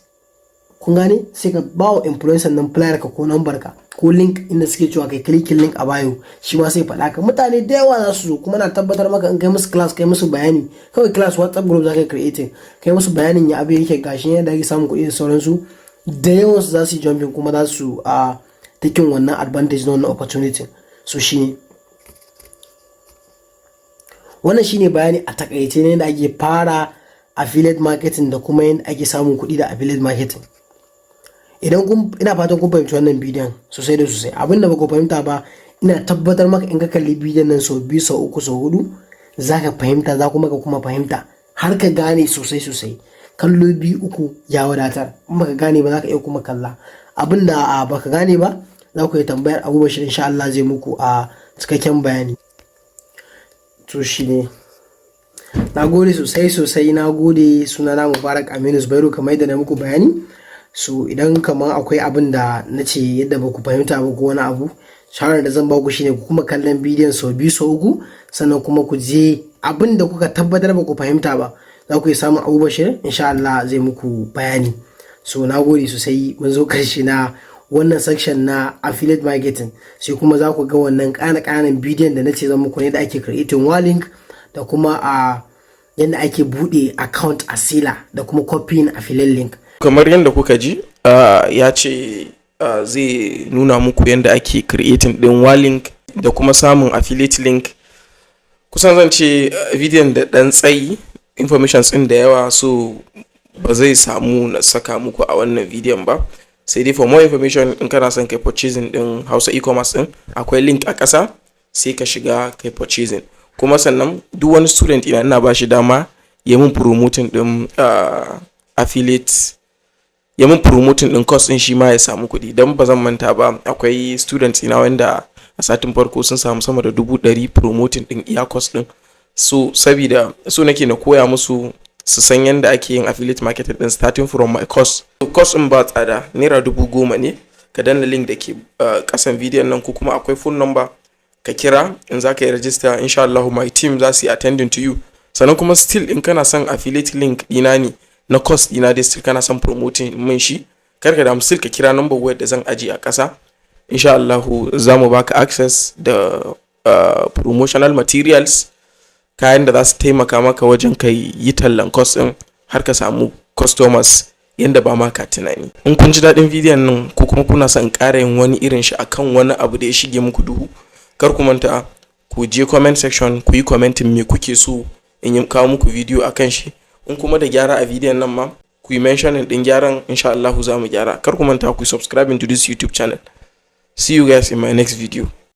Kun gane? Sai ka ba wa influencer nan flyer ka ko number ka ko link inda suke cewa kai clicking link a bio, shi ma sai faɗa ka, mutane da yawa za su zo. Kuma na tabbatar maka, in kai musu class, kai musu bayani kawai, class WhatsApp group za ka creating, kai musu bayanin ya abu yake, gashi yadda ake samun kuɗi da sauransu, da yawan su za su yi jumping kuma za su a taking wannan advantage na wannan opportunity. So shine wannan, shine bayani a takaice ne da ake fara affiliate marketing da kuma yadda ake samun kuɗi da affiliate marketing. Idan kun, ina fatan kun fahimci wannan bidiyon sosai da sosai. Abin da ba ku fahimta ba, ina tabbatar maka in ka kalli bidiyon nan sau biyu, sau uku, sau hudu, za ka fahimta, za kuma ka kuma fahimta har ka gane sosai sosai. Kallo biyu, uku ya wadatar. In baka gane ba, za ka iya kuma kalla. Abin da baka gane ba, za ku yi tambayar Abu Bashir, insha Allah zai muku a cikakken bayani. To shi ne, na gode sosai sosai, na gode. Sunana Mubarak Aminu Zubairu, kamar yadda na muku bayani. So idan kamar akwai abin da na ce yadda ba ku fahimta ba ko wani abu, shawarar da zan ba ku shine ku kuma kallon bidiyon sau biyu, sau uku, sannan kuma ku je abin da kuka tabbatar ba ku fahimta ba, za ku yi samun Abu Bashir, insha Allah zai muku bayani. So na gode sosai. Mun zo karshe na wannan section na affiliate marketing. Sai kuma za ku ga wannan ƙana ƙananan bidiyon da na ce zan muku ne da ake creating link da kuma a yadda ake buɗe account a Selar da kuma copying affiliate link. Kamar yadda kuka ji, ya ce zai nuna muku yadda ake creating din link da kuma samun affiliate link. Kusan zan ce bidiyon da ɗan tsayi, information ɗin da yawa, so ba zai samu na saka muku a wannan bidiyon ba. Sai dai for more information, in kana son kai purchasing din Hausa E-commerce din, akwai link a ƙasa, sai ka shiga kai purchasing. Kuma sannan duk wani student ina ba shi dama ya mun promoting din affiliate, ya mun promoting din course din, shi ma ya samu kuɗi. Don ba zan manta ba, akwai students ina wanda a satin farko sun samu sama da 100,000 promoting din iya course din. So sabida so nake na koya musu su san yadda ake yin affiliate marketing din, starting from my course. Course din ba tsada, naira 10,000 ne. Ka danna link da ke kasan bidiyon nan, ko kuma akwai phone number ka kira in za ka yi register. Insha Allah my team za su yi attending to you. Sannan kuma still in kana son affiliate link dina ne na course dina dai, still kana son promoting min shi, kar ka damu, still ka kira number wayar da zan aje a ƙasa. Insha Allah za mu baka access da promotional materials, kayan da za su taimaka maka wajen ka yi tallan course din har ka samu customers yanda ba ma ka tunani. In kun ji daɗin bidiyon nan, ko kuma kuna son ƙara yin wani irin shi akan wani abu da ya shige muku duhu, kar ku manta ku je comment section ku yi commenting me kuke so in yi kawo muku bidiyo akan shi. In kuma da gyara a bidiyon nan ma, ku yi mentioning din gyaran, insha Allah za mu gyara. Kar ku manta ku subscribe to this YouTube channel. See you guys in my next video.